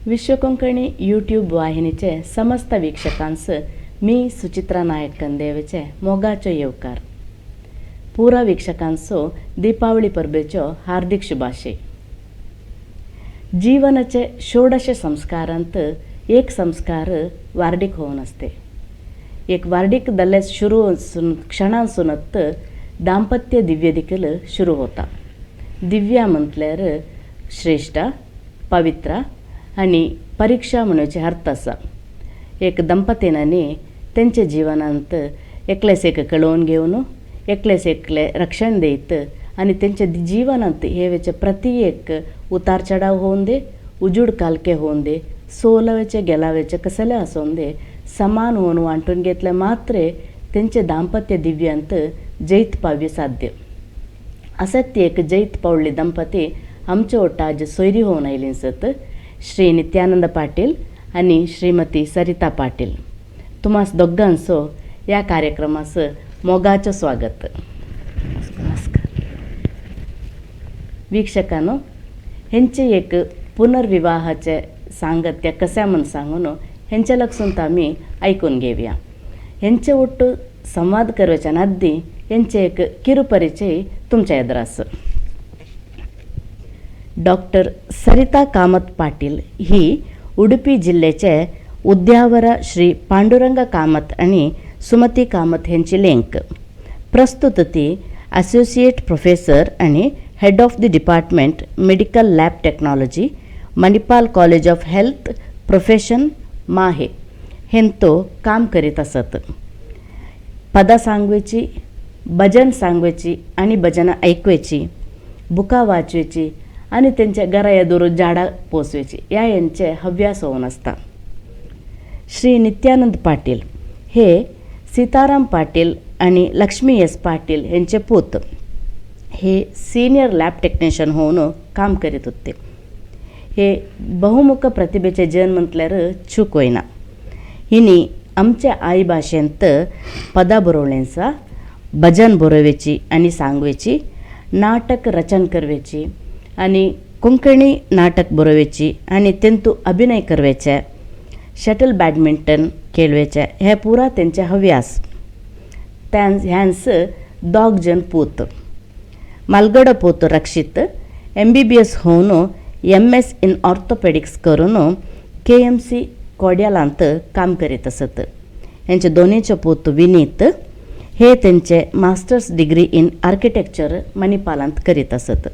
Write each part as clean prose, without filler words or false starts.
विश्वकोंकणी YouTube वाहिनीचे समस्त वीक्षकांस मी सुचित्रा नायक कंदेवेचे मोगाचो येवकार. पुरा वीक्षकांचो दीपावली परबेचो हार्दिक शुभाशय. जीवनाचे षोडश संस्कारांत एक संस्कार वार्डीक होवन असते. एक वार्डीक दल्ले शुरू क्षणांसूनत दाम्पत्य दिव्य दिकल शुरू होता. दिव्या म्हटल्यार श्रेष्ठ, पवित्र आनी परीक्षा म्हणूचे अर्थ आसा. एक दंपतीनांनी तेंच्या जिवनांत एकलेस एक कळोवन घेवन एकलेस एकले रक्षण देत आनी तेंच्या जिवनांत हे प्रति एक उतार चढाव होऊन दे, उजूड कालके होऊन दे, सोलवेचे गेलावेचे कसले आसोन दे, समान होऊन वांटून घेतले मात्रे तेंचे दाम्पत्य दिव्यांत जैत पाव्य साध्य. असत्य एक जैत पावल्ली दंपती आमचे ಒಟ್ಟಾಜ್ सोयरी होऊन आयली सत श्री नित्यानंद पाटील आणि श्रीमती सरिता पाटील. तुमास दोगांचो या कार्यक्रमास मोगाचो स्वागत. नमस्कार वीक्षकानो, हेंचे एक पुनर्विवाहाचे सांगत्य कशें म्हूण सांगून हेंचे लक्षून आमी आयकून घेवया. हेंचे ಒಟ್ಟು संवाद करच्या आदी हेंचे एक किरुपरिचय तुमच्या एदरास. डॉक्टर सरिता कामत पाटील ही उडुपी जिल्ह्याचे उद्यावर श्री पांडुरंग कामत आणि सुमती कामत हेंची लेंक. प्रस्तुत ती असोसिएट प्रोफेसर आणि head of the department medical lab technology, Manipal college of health profession, Mahe हेंतो काम करीत आसत. पदां सांगवेची, भजन सांगवेची आनी भजनां आयकुवेची, बुकां वाचवेची आनी तेंच्या घरा येदोर झाडां पोसवेची ह्या हेंचे हव्यास होवन आसता. श्री नित्यानंद पाटील हे सीताराम पाटील आनी लक्ष्मी एस पाटील हेंचे पूत. हे सिनियर लॅब टेक्निशियन होवन काम करीत होते. हे बहुमुख प्रतिभेचे जन म्हटल्यार चूक वयना. हिनी आमच्या आई भाशेंत पदां बरोवलेंसा, भजन बरोवेची आनी सांगवेची, नाटक रचन करवेची आनी कोंकणी नाटक बरोवेची आनी तेंतू अभिनय करवेचे, शटल बॅडमिंटन खेळवेचे हे पुरा तेंचे हव्यास. ह्यांस दोग जण पूत. मलगडो पूत रक्षित MBBS होवन MS in ऑर्थोपेडिक्स करून KMC कोड्यालांत काम करीत आसत. हेंचे दोनीचे पूत विनीत हे तेंचे मास्टर्स डिग्री इन आर्किटेक्चर मणिपालांत करीत आसत.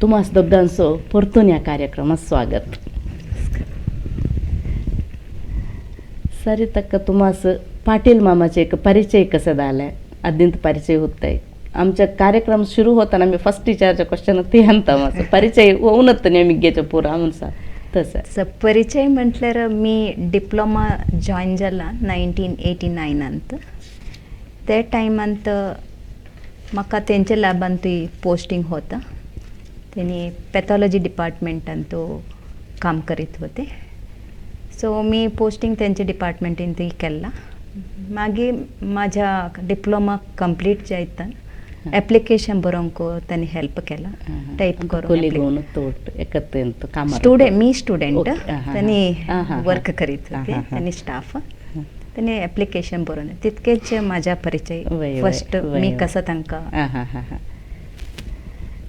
तुमास दोगांचो परतून ह्या कार्यक्रमात स्वागत. सरी तक्क तुमास पाटील मामाचे एक परिचय कसं जालें? आदींत परिचय होताय. आमचे कार्यक्रम सुरू होताना आमी फर्स्ट टिचरचे क्वेश्चन ते अंता मातसो परिचय होऊनच नेमिग्गेचो पुरा म्हणसा तसं. परिचय म्हटल्यार मी डिप्लोमा जॉयन जाला 1989. ते टायमांत म्हाका तेंच्या लॅबांतूय पोस्टींग होता. तेणी पॅथॉलॉजी डिपार्टमेंटांत काम करीत होते. सो मी पोस्टींग तेंच्या डिपार्टमेंटींतूय केल्ला. मागीर म्हाज्या डिप्लोमा कंप्लीट जायता एप्लिकेशन बरोवंक तांणी हेल्प केला, टायप करून. स्टुडंट मी स्टुडंट तांणी वर्क करीत होते, तांणी स्टाफ, तांणी एप्लिकेशन बरोवन तितकेच म्हाज्या परिचय फर्स्ट मी कसं तांकां.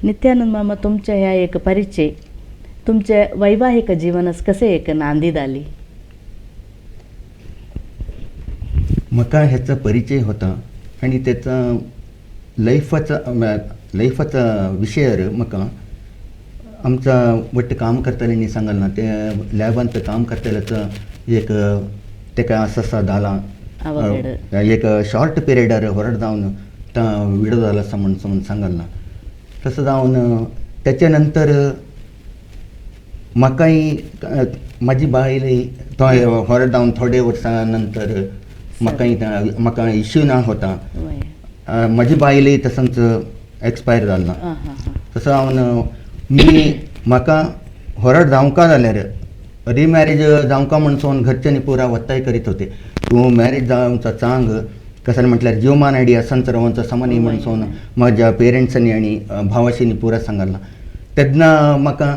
नित्यानंद मामा, तुमच्या ह्या एक परिचय तुमचे वैवाहिक जीवनास कसे एक नांदी जाली? म्हाका ह्याचा परिचय होता आणि त्याचा लायफाचा विशयार म्हाका आमचा वट्ट काम करताल्यांनी सांगल ना, ते लॅबांत काम करतल्याचो एक तेका असं आसा जाला एक शॉर्ट पिरियडार व्हड जावन विडो जाला आसा म्हण सांगल ना. तसं जावन त्याच्या नंतर म्हाकाय म्हाजी बायल तो व्हड जावन थोडे वर्सां नंतर म्हाकाय म्हाका इश्यू ना होता. म्हाजी बायलय तसंच एक्सपायर जाल ना. तसं हांव मी म्हाका होरड जावंका जाल्यार रिमॅरेज जावंका म्हणसोन घरच्यांनी पुरा वत्ताय करीत होते. तूं मॅरेज जावचा चांग कसं म्हटल्यार जीवमान आयडिया संच रावंचो समानी म्हणसोन म्हाज्या पेरंट्सांनी आनी भावाशींनी पुरा सांगला. तेन्ना म्हाका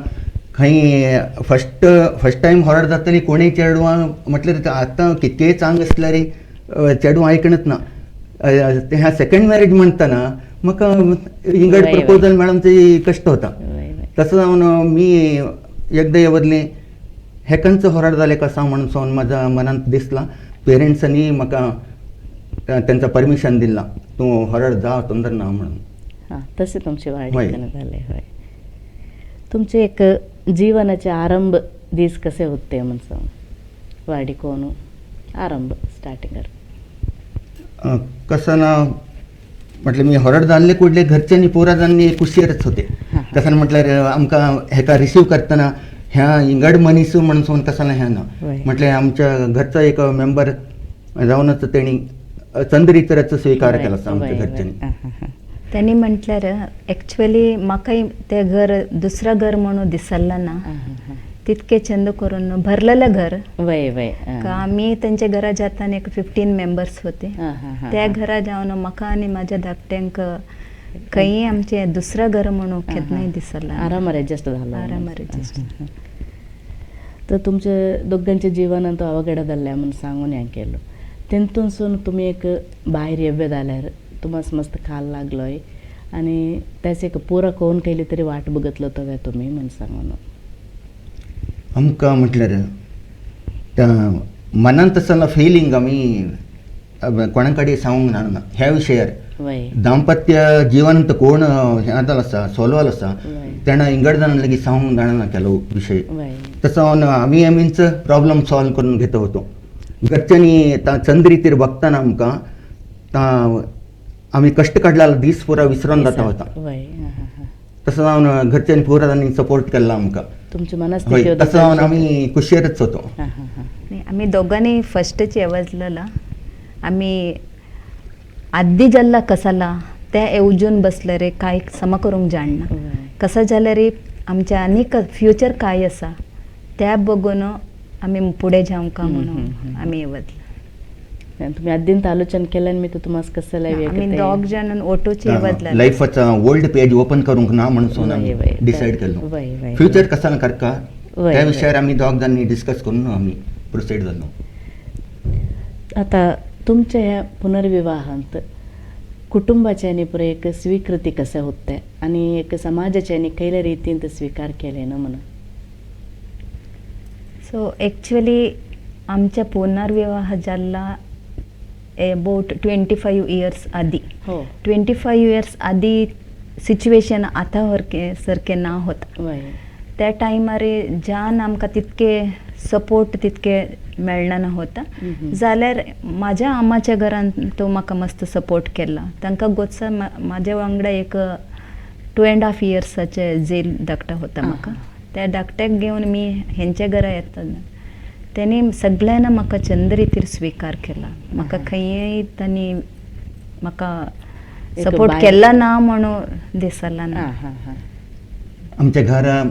खंय फस्ट फस्ट टायम होराड जातली कोणूय चेडवां म्हटल्यार आतां कितकेय चांग आसल्यार चेडवां आयकणच ना. ह्या सेकंड मॅरेज म्हणटना म्हाका इंगड प्रपोजल मेळोन ते कश्ट होता. तसं जावन मी एकदां येवजलें हेकांच होराड जालें कसा म्हणून सोन म्हाज्या मनांत दिसलां. पेरंट्सांनी म्हाका तेंचा परमिशन दिलां तूं होराड जा तोंदर ना म्हणून. हां, तशें तुमचे वाडीकन जालें. हय, तुमचे एक जीवनाचे आरंभ दीस कसे होते म्हणून सांग. वाडी कोण आरंभ स्टार्टिंगार कसं ना म्हटलं मी हरड जाल्ले कुडले घरच्यांनी पोराजांनी कुशीरच होते. कसं म्हटल्यार आमकां हेका रिसीव करतना ह्या इंगड मनीस म्हणून कसं ह्या ना म्हटल्यार आमच्या घरचा एक मेंबर जावनच तेणी चंद्रितराचो स्वीकार केला आमच्या घरच्यांनी. त्यांनी म्हटल्यार एक्चुअली म्हाकाय तें घर दुसरं घर म्हणून दिसलें ना, तितके चंद करून भरलेलं घर. वय वय आमी तेंच्या घरा जाताना एक 15 मेंबर्स होते. त्या घरा जावन म्हाका आनी म्हाज्या धाकट्यांक खंय आमचें दुसरं घर म्हणून केन्नाय दिसलें. आरामार एडजस्ट झालं. आरामार एडजस्ट. तर तुमच्या दोगांच्या जीवनांत अवघड जाल्लें म्हणून सांगून हें केलो. तेतूनसून तुमी एक भायर येवे जाल्यार तुमकां मस्त खाल लागलोय आनी त्याच एक पुरो कोण केली तरी वाट बघतलो तो तुमी म्हणून सांगून. आमकां म्हटल्यार त्या मनांत आसतना फिलिंग आमी कोणा कडेन सांगूंक जाणा ह्या विशयार. दाम्पत्य जीवन कोण हें जालें आसा सोल्व जालो आसा तेणा इंगड जाणां लेगीत सांगूंक जाणा केलो विशय. तसो आमी आमीच प्रॉब्लम सॉल्व करून घेता होतो. घरच्यांनी चंद रितीर बघताना आमकां आमी कश्ट काडला दीस पुरा विसरून जाता होता. तसं जावन घरच्यांनी पुरा तांणी सपोर्ट केला आमकां. तुमची मनस्थिती तसं जावन आमी कुशेरच होतो. आमी दोगांनी फस्टच येवजलेला आमी आद्दी जाल्ला कसाला त्या येवजून बसले रे काय समा करूंक जाणना कसं जाल्यार रे आमच्या आनीक फ्युचर काय आसा त्या बघून आमी फुडें जावंक म्हणून आमी येवजलें. तुम्ही आद्दीन आलोचन केल्यान मी तुम्हाला कसं आमी दोग जाण ओटोची येवजलें. लायफाचा ओल्ड पेज ओपन करूंक ना म्हणून आमी डिसायड केलो. फ्युचर कसा करका त्या विशयार आमी दोग जाणांनी डिस्कस करून आमी प्रोसीड जालो. आता तुमच्या ह्या पुनर्विवाहांत कुटुंबाच्यानी पुरो एक स्वीकृती कशें होते आनी एक समाजाच्यानी खंयल्या रितीन ते स्वीकार केले ना म्हणून. सो एक्चुअली आमच्या पुनर्विवाह जाल्ला अबाउट 25 इयर्स आदी. 25 इयर्स आदी सिच्युएशन आतां सारकें ना होता. त्या टायमार ज्यान आमकां तितके सपोर्ट तितके मेळना होता. जाल्यार म्हाज्या आमाच्या घरान तो म्हाका मस्त सपोर्ट केला. तांकां गोत्सा म्हाज्या वांगडा एक 2.5 इयर्साचे जेल धाकटा होता म्हाका. त्या धाकट्याक घेवन मी हेंच्या घरा येता तेणी सगळ्यांना म्हाका चंद रितीर स्विकार केला. म्हाका खंयय तांणी म्हाका सपोर्ट केला ना म्हणून दिसला ना. आमच्या घरा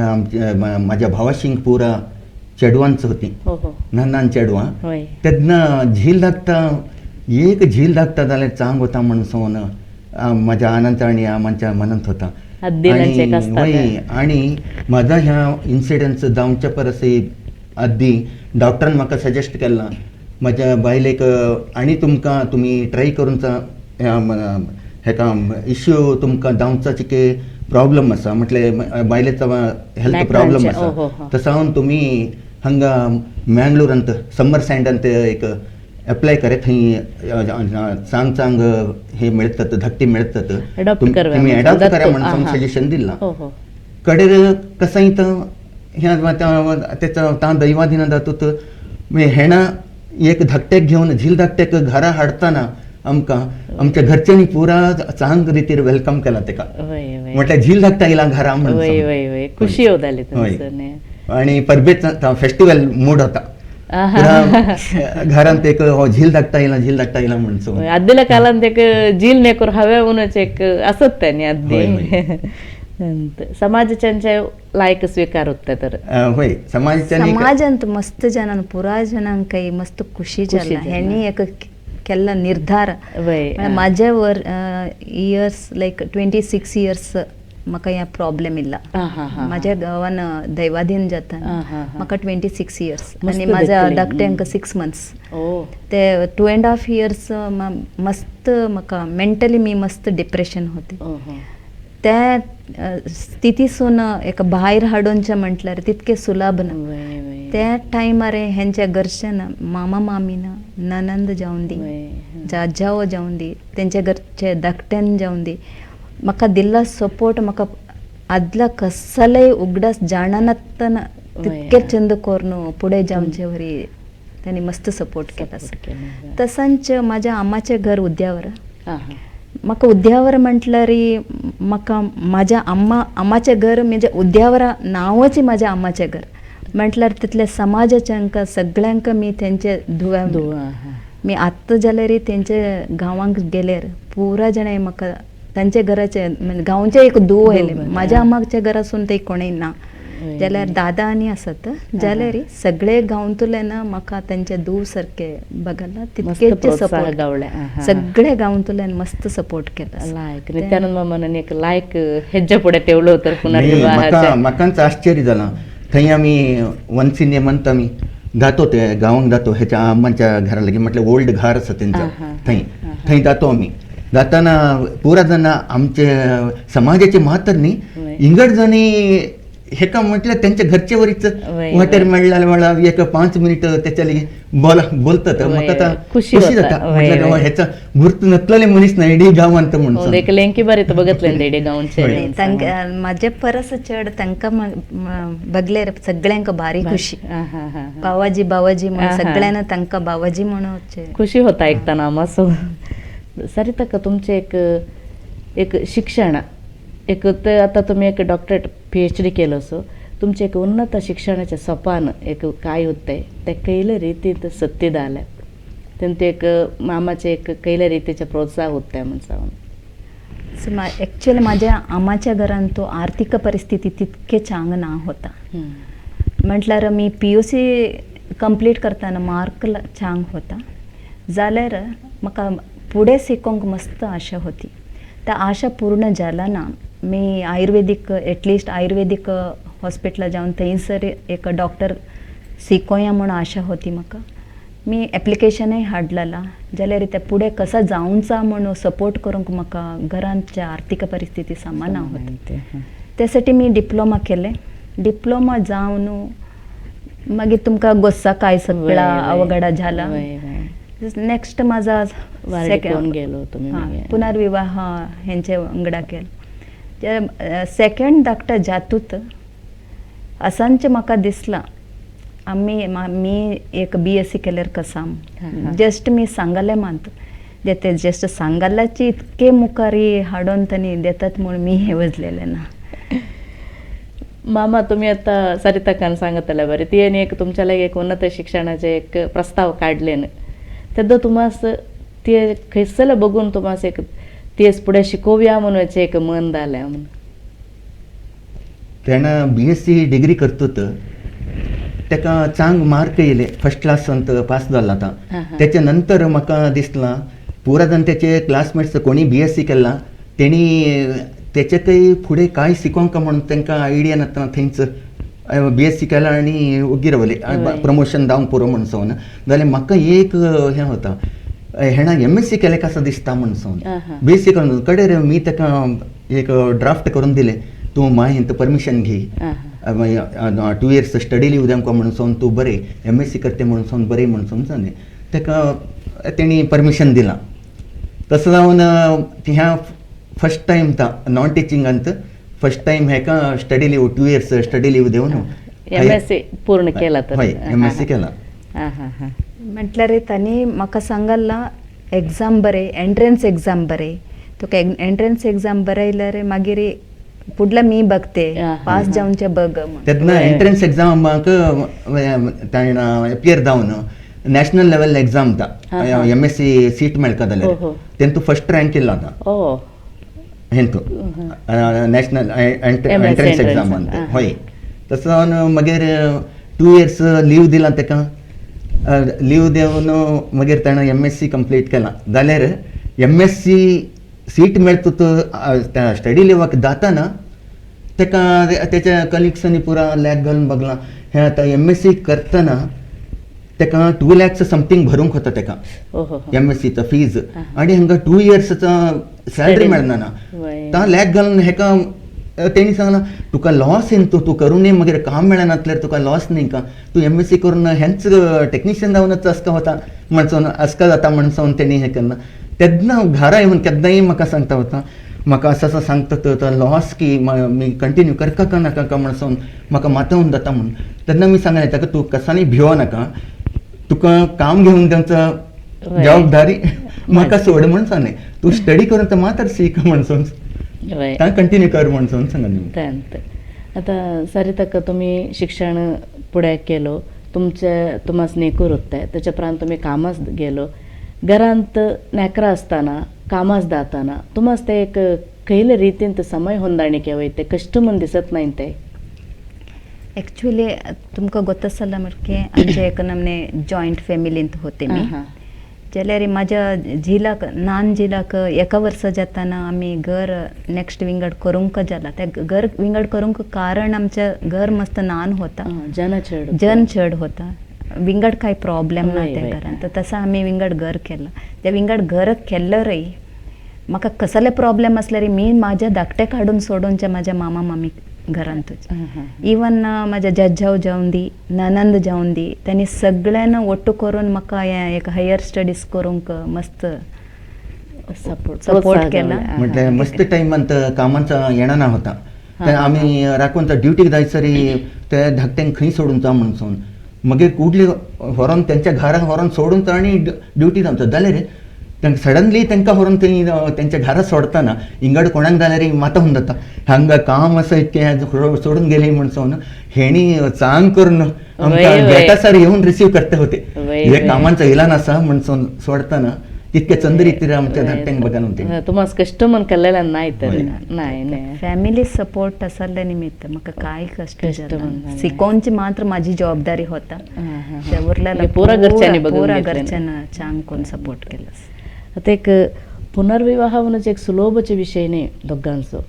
आमच्या माझ्या भावाशिंग पुरा चेडवांच होती, ल्हान ल्हान चेडवां. तेन्ना झील धाकटा एक झील धाकटा जाल्यार चांग होता म्हणून सोन म्हाज्या आनंद आनी आमच्या मनांत होता. आणि म्हाजा ह्या इन्सिडंट्स जावच्या परस आदी डॉक्टरान म्हाका सजेस्ट केला म्हाज्या बायलेक आनी तुमकां तुमी ट्राय करून हेका इश्यू तुमकां जावचा चिके प्रॉब्लम आसा म्हटल्यार बायलेचो हेल्थ प्रॉब्लम आसा तसो हांव तुमी हांगा मँगलोरांत समर सँडांत एक अप्लाय करे थंय चांग चांग हे मेळतात धाकटी मेळतात तुमी एडॉप्ट करा म्हणून सजेशन दिलां. कडेर कसंय तर ह्या तेचा तां दैवाधीन जातूत हेणा एक धाकट्याक घेवन झील धाकट्याक घरा हाडताना आमकां आमच्या घरच्यांनी पुरा चांग रितीर welcome केला तेका. म्हटल्यार झील धाकटा येयला घरा म्हणून खुशी जाली. आणि परबेच फेस्टिवल मूड होता घरांत एक झील धाकटा येयला झील धाकटा येयला म्हणून. आदल्या काळांत एक झील नेकर हवे म्हणून एक असत त्यांनी आदी समाजाच्या लायक स्वीकार होता तर. होय, समाजांत मस्त जणांक पुरा जणांक मस्त खुशी जाला हेणी एक केल्ला निर्धार. म्हाज्या वर इयर्स लायक 26 इयर्स म्हाका ह्या प्रॉब्लेम इल्ला. म्हाज्या गांवान दैवाधीन जाता. म्हाका 26 इयर्स आनी म्हाज्या धाकट्यांक 6 मंथ्स. ते 2.5 इयर्स मस्त म्हाका मेंटली मी मस्त डिप्रेशन होते. त्या स्थितीसून एका भायर हाडूनचें म्हटल्यार तितकें सुलभ ना. त्या टायमार हेंच्या घरच्यान मामा मामीन ननंद जावन दी, जाजाओ जावन दी, तेंच्या घरचे धाकट्यान जावन दी, म्हाका दिल्ला सपोर्ट म्हाका आदला कसलेय उगडास जाणनातना तितके चंद करून फुडें जावचे वरी त्यांनी मस्त सपोर्ट केला. तसंच म्हाज्या आमाचें घर उद्यावर. म्हाका उद्यावर म्हटल्यार म्हाका म्हाज्या अम्मा अम्माचें घर म्हणजे उद्यावरा नांवच म्हाज्या अम्माचें घर म्हटल्यार तितल्या समाजाच्यांक सगळ्यांक मी तेंचे धुव्या मी आत्तां जाल्यार तेंच्या गांवांक गेल्यार पुरा जाणां म्हाका तांच्या घराचे म्हणजे गांवचे एक धूव आयले. म्हाज्या अम्माच्या घरासून ते कोणूय ना जाल्यार दादा आनी आसत जाल्यार सगळे गांवांतले ना म्हाका तेंचे धूव सारके बघायला तितकेच सपोर्ट सगळे गांवांतल्यान मस्त सपोर्ट केला. लायक नित्यानंद मामान एक लायक हेज्या फुडें ठेवलं तर पुनर्विवाहाचे. म्हाकाच आश्चर्य जालां. थंय आमी वन्स इन ए मंथ आमी जातो ते गांवांक जातो हेच्या अम्माच्या घरा लागीं, म्हटल्यार ओल्ड घर आसा तेंचो थंय थंय जातो आमी. जाताना पुरा जाणां आमचे समाजाचे मात्र न्ही इंगड जाणी हेका म्हटल्यार त्यांच्या घरचे वरीच वाटेर मेळ्ळ्या वेळा एक 5 मिनिट त्याच्या लागीं बोलतात. म्हाका खुशी जाता म्हटल्यार हेचा गुर्त नसलेले मनीस ना इडी गांवांत म्हणून. एक लेंकी बरी बघितले इडी गांवचे. म्हाजे परस चड तांकां बगल्यार सगळ्यांक भारी खुशी. बावाजी बावाजी म्हणून सगळ्यांना तांकां बावाजी म्हणून खुशी होता ऐकताना मातसो. सरिताका तुमचें एक एक शिक्षण एक ते आता तुम्ही एक डॉक्टरेट PhD केलं सो तुमचें एक उन्नत शिक्षणाचें सोपान एक काय होते ते कैले रितींत सत्य जालें तेंचे एक मामाचें एक कैले रितीचें प्रोत्साहन होते म्हण सांगून. सो एक्चुअली म्हाज्या आमाच्या घरान तो आर्थीक परिस्थिती तितके चांग ना होता. म्हटल्यार मी PUC complete करतना मार्क चांग होता जाल्यार म्हाका फुडें शिकोवंक मस्त आशा होती. त्या आशा पूर्ण जाला ना. मी आयुर्वेदीक एटलिस्ट आयुर्वेदीक हॉस्पिटला जावन थंयसर एक डॉक्टर शिकोया म्हूण आशा होती म्हाका. मी एप्लिकेशनय हाडलेला जाल्यार ते फुडें कसा जावंचा म्हणून सपोर्ट करूंक म्हाका घरांच्या आर्थीक परिस्थिती समा ना होती. त्यासाठी मी डिप्लोमा केले. डिप्लोमा जावन मागीर तुमकां गोस्सा काय सगळा अवघडा जाला. नेक्स्ट माझा गेलो पुनर्विवाह हेंचे वांगडा केलो. सेकंड धाकटा जातूत असांच म्हाका दिसलां आमी मी एक BSc केल्यार कसा जस्ट मी सांगले मात ते जस्ट सांगल्याची इतके मुखारी हाडून तांणी देतात म्हूण मी हे वजलेले ना. मामा तुम्ही आता सरिताकान सांगतले बरें ती एक तुमच्या लागीं एक उन्नत शिक्षणाचे एक प्रस्ताव काडले तेन्ना तुमास ते खंयसरले बघून तुमास एक तेच फुडें शिकोवया म्हणून एक मन जालें म्हणून. तेणें BSc degree करतूत तेका चांग मार्क येयले फर्स्ट क्लासांत पास जालो आतां. तेच्या नंतर म्हाका दिसलां पुरा जाण तेचे क्लासमेट्स कोणी BSc केला तेणी तेच्याकय फुडें कांय शिकोवंक म्हणून तांकां आयडिया नासतना थंयच BSc केला आनी ओगी रावले प्रमोशन जावंक पुरो म्हण सांगून. जाल्यार म्हाका एक हें होता हेणा MSc केलें कसो दिसता म्हण सांगून BSc करून कडेर मी ताका एक ड्राफ्ट करून दिलें तूं माय हें परमिशन घे 2 इयर्स स्टडी लीव द्या म्हणून सांगून तूं बरें MSc करते म्हणून सांगून बरें म्हणून सांगून सांगलें ताका तेणी परमिशन दिलां. तसो जावन ह्या फर्स्ट टायम ता नॉन टिचिंगांत फर्स्ट टायम हेका study leave 2 years study leave दिवन MSc पूर्ण केला. तर हय MSc केला. म्हटल्यार तांणी म्हाका सांगला एग्जाम बरें एंट्रन्स एग्जाम बरें तुका एंट्रन्स एग्जाम बरयल्यार मागीर फुडला मी बघते पास जावचे बघ. तेन्ना एंट्रन्स एग्जाम म्हाका एपियर जावन नॅशनल लेवल एग्जाम ता MSc seat मेळटा जाल्यार तेंतू फर्स्ट रँक येयलो आतां हेंतू नॅशनल एंट्रन्स एग्जामांत. हय तसो जावन मागीर 2 इयर्स लीव दिला तेका. लीव दिवन मागीर ताणें MSc complete केला जाल्यार MSc seat मेळटत स्टडी लिवाक जाताना तेका तेच्या कलिग्सांनी पुरा लॅक घालून बघला हे आतां एम एस सी करतना तेका 2 लॅक्स समथींग भरूंक होता तेका एम एस सीचा फीज आणि हांगा 2 इयर्सचा सॅलरी मेळना ना. ता लॅक घालून हेका तेणी सांगला तुका लॉस येन तूं तूं करूनय मागीर काम मेळनातल्यार तुका लॉस न्ही का, तूं एम एस सी करून हेंच टेक्निशियन जावनच आसका वता म्हणसोन आसका जाता म्हणसोन तेणी हें केन्ना तेन्ना घरा येवन केन्नाय म्हाका सांगता वता म्हाका असं असं सांगता तो लॉस की मी कंटिन्यू करका का नाका का म्हणसोन म्हाका मातोवन जाता म्हणून. तेन्ना मी सांगलें ताका तूं कसानी भिवो नाका, तुका काम घेवन तांचा जबाबदारी म्हाका सोड म्हण सांगलें, तूं स्टडी करून तर मात्र सीक म्हणसोन कंटिन्यू कर म्हणसोन सांगलें. आतां सरिताका तुमी शिक्षण पुढे केलो, तुमचे तुमास नेकूर उत्ताय, त्याच्या उपरांत तुमी कामास गेलो, घरांत नेकरा आसतना कामास जाताना तुमास ते एक खंयले रितीन ते समय ಹೊಂದಾಣಿಕೆ वयते कश्ट म्हूण दिसत नाही ते? एक्चुअली तुमकां गोत्तसल्ला म्हटके आमचे एक नमने जॉयंट फॅमिलींत होते मी, जाल्यार म्हाज्या झिलाक नान झिलाक एका वर्सा जाताना आमी घर नेक्स्ट विंगड करूंक जाला. त्या घर विंगड करूंक कारण आमच्या घर मस्त नान होता, जन चड जन चड होता, विंगड काय प्रॉब्लेम ना त्या घरान. तर तसं आमी विंगड घर केलं. त्या विंगड घर केलं रे म्हाका कसले प्रॉब्लेम असल्यार मी म्हाज्या धाकटे काडून सोडूनच्या म्हाज्या मामा मामी घरांतूच, इवन म्हाज्या जज्जाव जावन दी ननंद जावन दी त्यांनी सगळ्यांना ಒಟ್ಟು करून म्हाका हें एक हायर स्टडीज करूंक मस्त सपोर्ट केला. म्हटल्यार मस्त टायमांत कामाचा येणा होता आमी राखून ड्युटीक जायसरी ते धाकट्यांक खंय सोडून जा म्हणसोन मागीर कुडली व्हरोन तेंच्या घरा व्हरोन सोडून आनी ड्युटी जावचो जाल्यार तांकां सडनली तांकां व्हरोन थंय तेंच्या घरा सोडताना इंगड कोणाक जाल्यार माता होवन जाता हांगा काम आसा इतकें सोडून गेली म्हणसोन हेणी चांग करून आमकां गेटासर येवन रिसीव करते होते, हे कामांचा इलान आसा म्हणसोन सोडताना तितके चंद रितीर आमच्या धाकट्यांक बघान होते. तुमास कश्ट म्हण केल्लें नाय तर नाय न्ही फॅमिली सपोर्ट आसले निमित्त म्हाका काय कश्ट शिकोवची मात्र म्हाजी जबाबदारी होता, उरलेला पुरा घरच्यांनी पुरा घरच्यान चांग करून सपोर्ट केला. आता एक पुनर्विवाह म्हणजे एक सुलभचे विषय न्ही दोगांचो,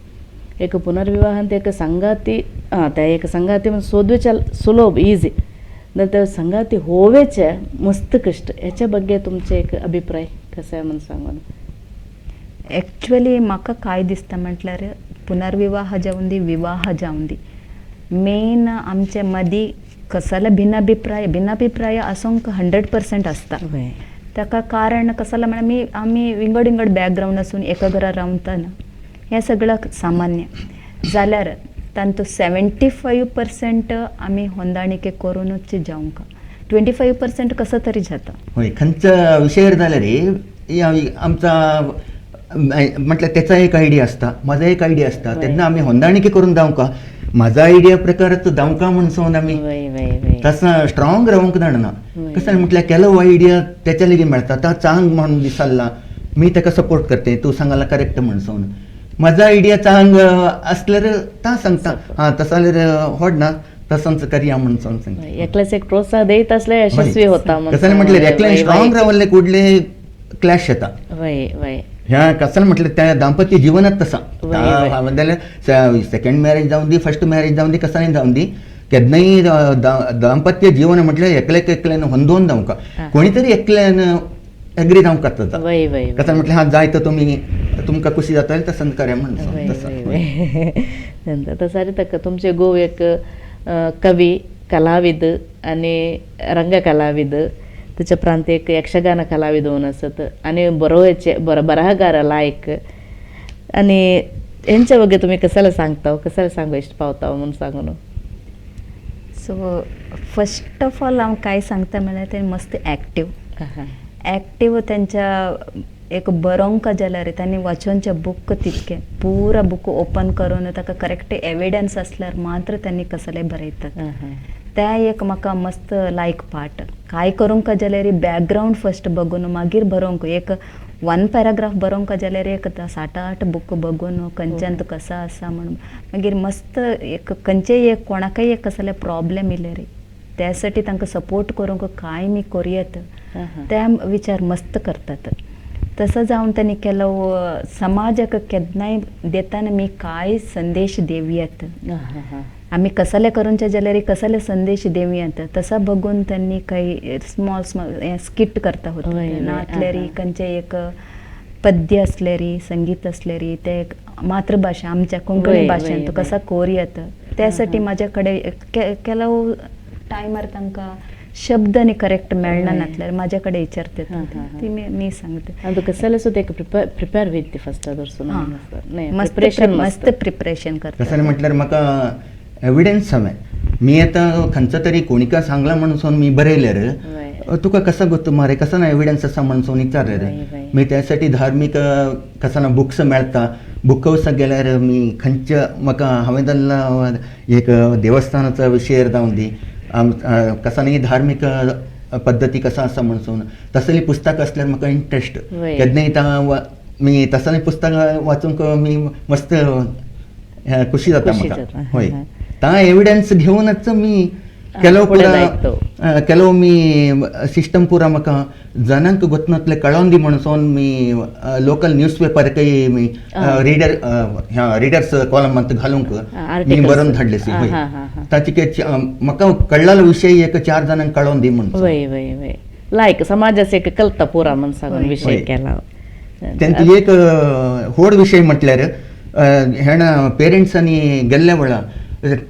एक पुनर्विवाहांत एक संगाती त्या एक संगाती म्हणजे सोदवेच्या सुलभ इजी, त्या संगाती होवेचे मस्त कष्ट, ह्याच्या ಬಗ್ಗೆ तुमचे एक अभिप्राय कसं आहे म्हणून सांगून? एक्चुअली म्हाका काय दिसता म्हटल्यार पुनर्विवाह जावन दी विवाह जावन दी मेन आमचे मदीं कसले भिनाभिप्राय भिनाभिप्राय आसूंक 100% आसता. ताका कारण कसला म्हळ्यार आमी विंगड विंगड बॅकग्रावंड आसून एका घरा रावतना हें सगळं सामान्य जाल्यार तांतू 75% आमी ಹೊಂದಾಣಿಕೆ करूनच जावंक 25% कसं तरी जाता. हय खंयच्या विशयार जाल्यार आमचा म्हटल्यार त्याचा एक आयडिया आसता म्हाजो एक आयडिया आसता तेन्ना आमी ಹೊಂದಾಣಿಕೆ करून जावंक म्हाजो आयडिया प्रकार जावंका म्हणसोन आमी तसं स्ट्रॉंग रावंक जाणना. कसं म्हटल्यार ಕೆಲವು आयडिया त्याच्या लेगीत मेळटा ता चांग म्हणून दिसल्ला मी ताका सपोर्ट करते तूं सांगला करेक्ट म्हणसोन म्हाजो आयडिया चांग असल्यार ता सांगता हां तसं जाल्यार होड ना तसंच करया म्हणसोन सांगता. एकल्याच एक प्रोत्साह देत असल्यार यशस्वी होता. कसं म्हटल्यार एकल्यान स्ट्रॉंग रावल्ले कुडले क्लॅश येता. ह्या कसं म्हटलं त्या दाम्पत्य जीवनात तसा जाल्यार सेकंड मॅरेज जावन दी फर्स्ट मॅरेज जावन दी कसानी जावन दी केन्नाय दाम्पत्य जीवन म्हटल्यार एकल्याक एकल्यान ಹೊಂದೋन जावंक कोणी तरी एकल्यान एग्री जावंक जाता. कसं म्हटल्यार हां जाय तर तुमी तुमकां खुशी जाता तसं करा म्हणून. तसं ताका तुमचे गोव एक कवी कलाविद आनी रंग कलाविद, त्याच्या प्रांत एक यक्षगान कलाविद होऊन असत आणि बरोवचे बरहगार लायक आणि हेंच्या ಬಗ್ಗೆ तुम्ही कसाला सांगता कसाला सांगू इश्ट पावता म्हणून सांगून? सो फर्स्ट ऑफ ऑल हांव काय सांगता म्हळ्यार ते मस्त एक्टीव एक्टीव त्यांच्या एक बरोवंक जाल्यार तांणी वाचोनचे बूक तितके पुरा बूक ओपन करून ताका करेक्ट एविडन्स आसल्यार मात्र त्यांनी कसले बरयतात. त्या एक म्हाका मस्त लायक पार्ट काय करूंक जाल्यार बॅकग्रावंड फर्स्ट बघून मागीर बरोवंक एक 1 पॅराग्राफ बरोवंक जाल्यार एक 7-8 बूक बघून खंयच्यान कसो आसा म्हणून मागीर मस्त एक खंयचेय एक कोणाकय एक कसले प्रॉब्लेम येयले रे त्यासाठी तांकां सपोर्ट करूंक काय मी करूं येता त्या विचार मस्त करतात. तसं जावन त्यांनी ಕೆಲವು समाजाक केन्नाय देताना मी काय संदेश देऊयात, आम्ही कसले करूनच्या जाल्यार कसले संदेश देऊयात, तसा बघून त्यांनी काही स्मॉल स्मॉल स्किट करता होते. नाचल्यारी खंयचे एक पद्य असलेरी, संगीत असलेरी, ते मातृभाषा आमच्या कोंकणी भाशेन तो कसा कोरयत त्यासाठी माझ्याकडे ಕೆಲವು टायमार तांकां शब्द आनी करेक्ट मेळना नासल्यार माझ्याकडे विचारतात ती मी सांगते. ಅದು कसले सुद्धा एक प्रिपेअर होईल ती फर्स्ट मस्त मस्त प्रिपरेशन करता. तसं म्हटल्यार म्हाका एविडन्स हवें. मी आतां खंयचो तरी कोणिका सांगला म्हणून मी बरयल्यार तुका कसं गोत मारे कसं ना एविडन्स आसा म्हणून विचारल्यार मी त्यासाठी धार्मीक कसं ना बुक्स मेळटा, बुकवसा गेल्यार मी खंयच्या म्हाका हांवें जाल्ला एक देवस्थानाचा विशय जावन दी कसा न्ही धार्मीक पद्दती कसा आसा म्हणून तसली पुस्तक असल्यार म्हाका इंट्रस्ट केन्नाय मी तसली पुस्तकां वाचूंक मी मस्त खुशी जाता म्हाका. हय, ता एविडन्स घेवनच मी ಕೆಲವು ಕೆಲವು मी सिस्टम पुरा म्हाका जनांक गोतनातले कळोन दी म्हणून मी लोकल न्यूज पेपरकय मी रिडर रिडर्स कॉलम घालूंक मी बरोवन धाडले. हय, ताचे म्हाका कळ्ळलो विशय एक चार जाणांक कळोन दी म्हणून. वय वय वय लायक समाजाचे एक कळता पुरा म्हण सांगून विशय केला. तेंचे एक व्हड विशय म्हटल्यार हेणा पेरंट्सांनी गेल्ल्या वेळा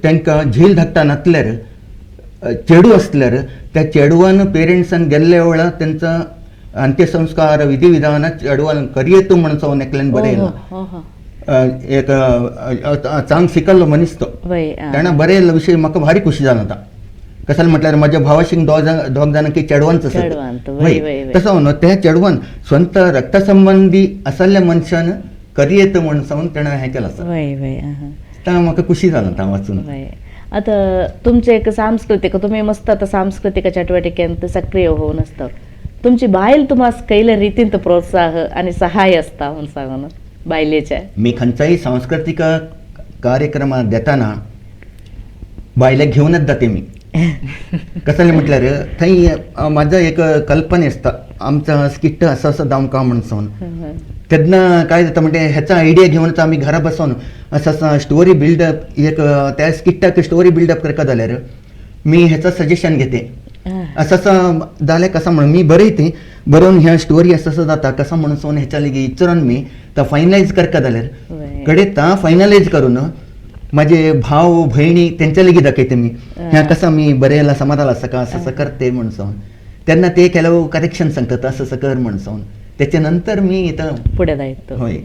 तांकां झील धाडटा नासल्यार चेडू असल्यार त्या चेडवान पेरंट्सान गेल्ल्या वेळा तेंचा अंत्यसंस्कार विधिविधान चेडवान करयेत म्हणून एकल्यान बरयला. एक चांग शिकल्लो मनीस तो, तेणें बरयल्लो विशय म्हाका भारी खुशी जाला. आतां कशें म्हटल्यार म्हज्या भावाशींग दोग जाणांक चेडवांच आसा, तसो न्हू त्या चेडवान स्वंत रक्तसंबंधी आसल्या मनशान करयेत म्हणून तेणें हें केलां आसा. तां म्हाका खुशी जाला तां वाचून. आता तुमचे एक सांस्कृतिक तुम्ही मस्त आता सांस्कृतिक चटुवटिकेंत सक्रिय होऊन असता, तुमची बायल तुम्हाला कैल्या रीतीन प्रोत्साह आणि सहाय्य असता म्हणून सांगून बायलेच्या? मी खंयच्याय सांस्कृतिक कार्यक्रमात देताना बायलेक घेवनच जाते मी. कसले म्हटल्यार थंय म्हाजा एक कल्पना आसता आमचा स्किट असं असं जावंक म्हणून. तेन्ना काय जाता म्हणजे ह्याचा आयडिया घेवनच आमी घरा बसून असं असं स्टोरी बिल्डअप एक त्या स्किट्टाक स्टोरी बिल्डअप करता जाल्यार मी ह्याचा सजेशन घेते. असं असं जालें कसं म्हणून मी बरयते, बरोवन ह्या स्टोरी असं असं जाता कसं म्हणून ह्याच्या लागीं विचारून मी तो फायनलायज करता जाल्यार कडे ता फायनलायज करून माझे भाव भयणी तेंच्या लागीं दाखयते मी ह्या कसं मी बरयला समाधान आसा का असं असं करते म्हणून. तेन्ना ते ಕೆಲವು करेक्शन सांगतात असं असं कर म्हणून. त्याच्या नंतर मी इथं पुढे जायतो. होय,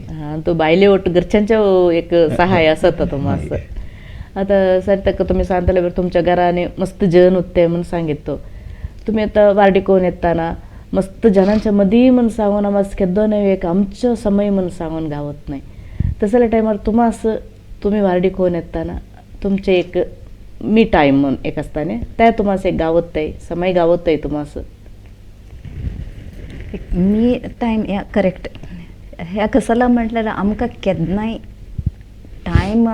तो बायले ಒಟ್ಟು घरच्यांच्या एक सहाय्य असत तुम्हाला. आता सर तुम्ही सांगतले तुमच्या घराने मस्त जन होते म्हणून सांगितलो, तुम्ही आता वार्डिकोन येताना मस्त जनांच्या मध्ये म्हणून सांगून आम्हाला केद्दो नाही एक आमचं समय म्हणून सांगून गावत नाही. तसल्या टायमार तुम्हास तुम्ही वार्डिकोन येताना तुमचे एक मी टायम म्हणून एक असताना त्या तुम्हाला एक गावत आहे समय गावत आहे तुम्हाला. मी टायम ह्या करेक्ट ह्या कसला म्हटल्यार आमकां केन्नाय टायम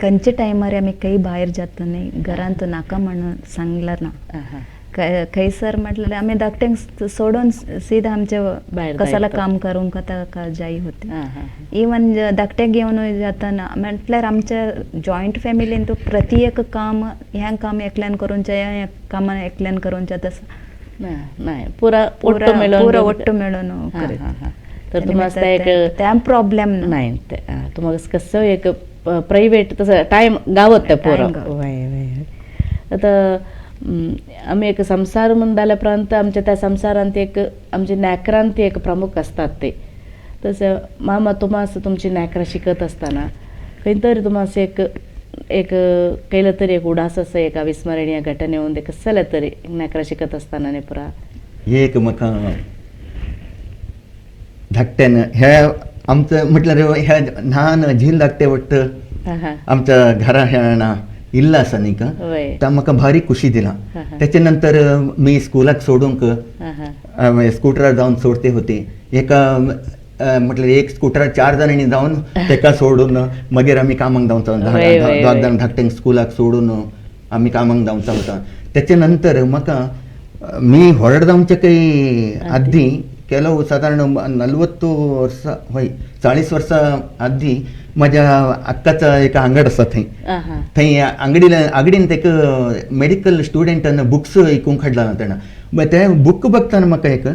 खंयच्या टायमार आमी खंय भायर जाता न्ही घरांत नाका म्हणून सांगला ना. खंयसर म्हटल्यार आमी धाकट्यांक सोडून सीधा आमच्या कसाला काम करूंक ताका जाय होते. इवन धाकट्याक घेवन जाताना म्हटल्यार आमच्या जॉयंट फॅमिलीन तूं प्रति एक काम ह्या काम एकल्यान करूंक जाय ह्या कामान एकल्यान करूंक जाय तसं नाही, पुरा पुरा ಒಟ್ಟು मेळून. तर तुम्हाला एक त्या प्रॉब्लेम नाही, तुम्हाला कसं एक प्रायव्हेट तसं टायम गावत त्या पुरा. आता आम्ही एक संसार म्हणून जाल्या उपरांत आमच्या त्या संसारांत एक आमचे नाकरांत एक प्रमुख असतात ते. तसं मामा तुम्हाला तुमची नाकरां शिकत असताना खंय तरी तुम्हाला एक एक केलं तरी एक उडास असं एक अविस्मरणीय घटना येऊन ते कसं तरी नाकरां शिकत असताना न्ही पुरा एक म्हाका धाकट्यान ह्या आमचं म्हटल्यार ह्या ल्हान झील धाकटे वट्ट आमच्या घरा ह्या इल्ला आसा न्ही का, ता म्हाका भारी खुशी दिला. त्याच्या नंतर मी स्कुलाक सोडूंक स्कुटरार जावन सोडते होते. एका म्हटल्यार एक स्कुटरार चार जाणांनी जावन तेका सोडून मागीर आमी कामाक धांवता, दोग जाण धाकट्यांक स्कुलाक सोडून आमी कामाक धांवता वता. त्याच्या नंतर म्हाका मी व्हड जावचे काही आदी ಕೆಲವು साधारण 40 वर्सां हय 40 वर्सां आदी माझ्या अक्काचा एक अंगड आसा थंय थंय अंगडीन तेका मेडिकल स्टुडंटान बुक्स इकूंक हाडला तेणा ते बूक बघताना म्हाका एक